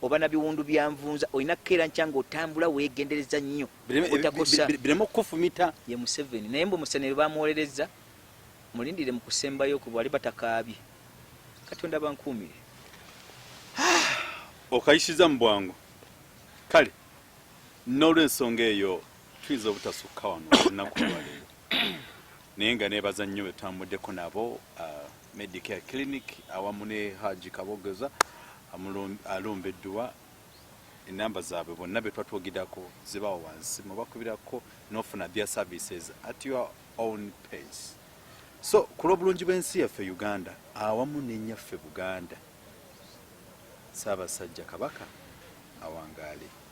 oba na biwundu bya nvunza olina kukeera nkya ng'otambula weegendereza nnyo obutakosa bireme okukufumita. Ye Museveni naye mbu Musenero bamuwolerezza, mulindire mu kusembayo ku bali batakaabye. Katonda bankuumire. Okayisiza mu bwangu. Kale n'olw'ensonga eyo tuyinza obutasukka wano olunaku olwaleero, naye nga neebaza nnyo be tutambuddeko nabo, Medicare Clinic awamu ne Haji Kaboggoza alumba edduwa. Enamba zaabwe bonna be twatwogerako zibawo wansi, mubakubirako n'ofuna their services at your own pace. So ku lw'obulungi bw'ensi yaffe Uganda awamu ne nnyaffe Buganda, Ssaabasajja Kabaka awangaale.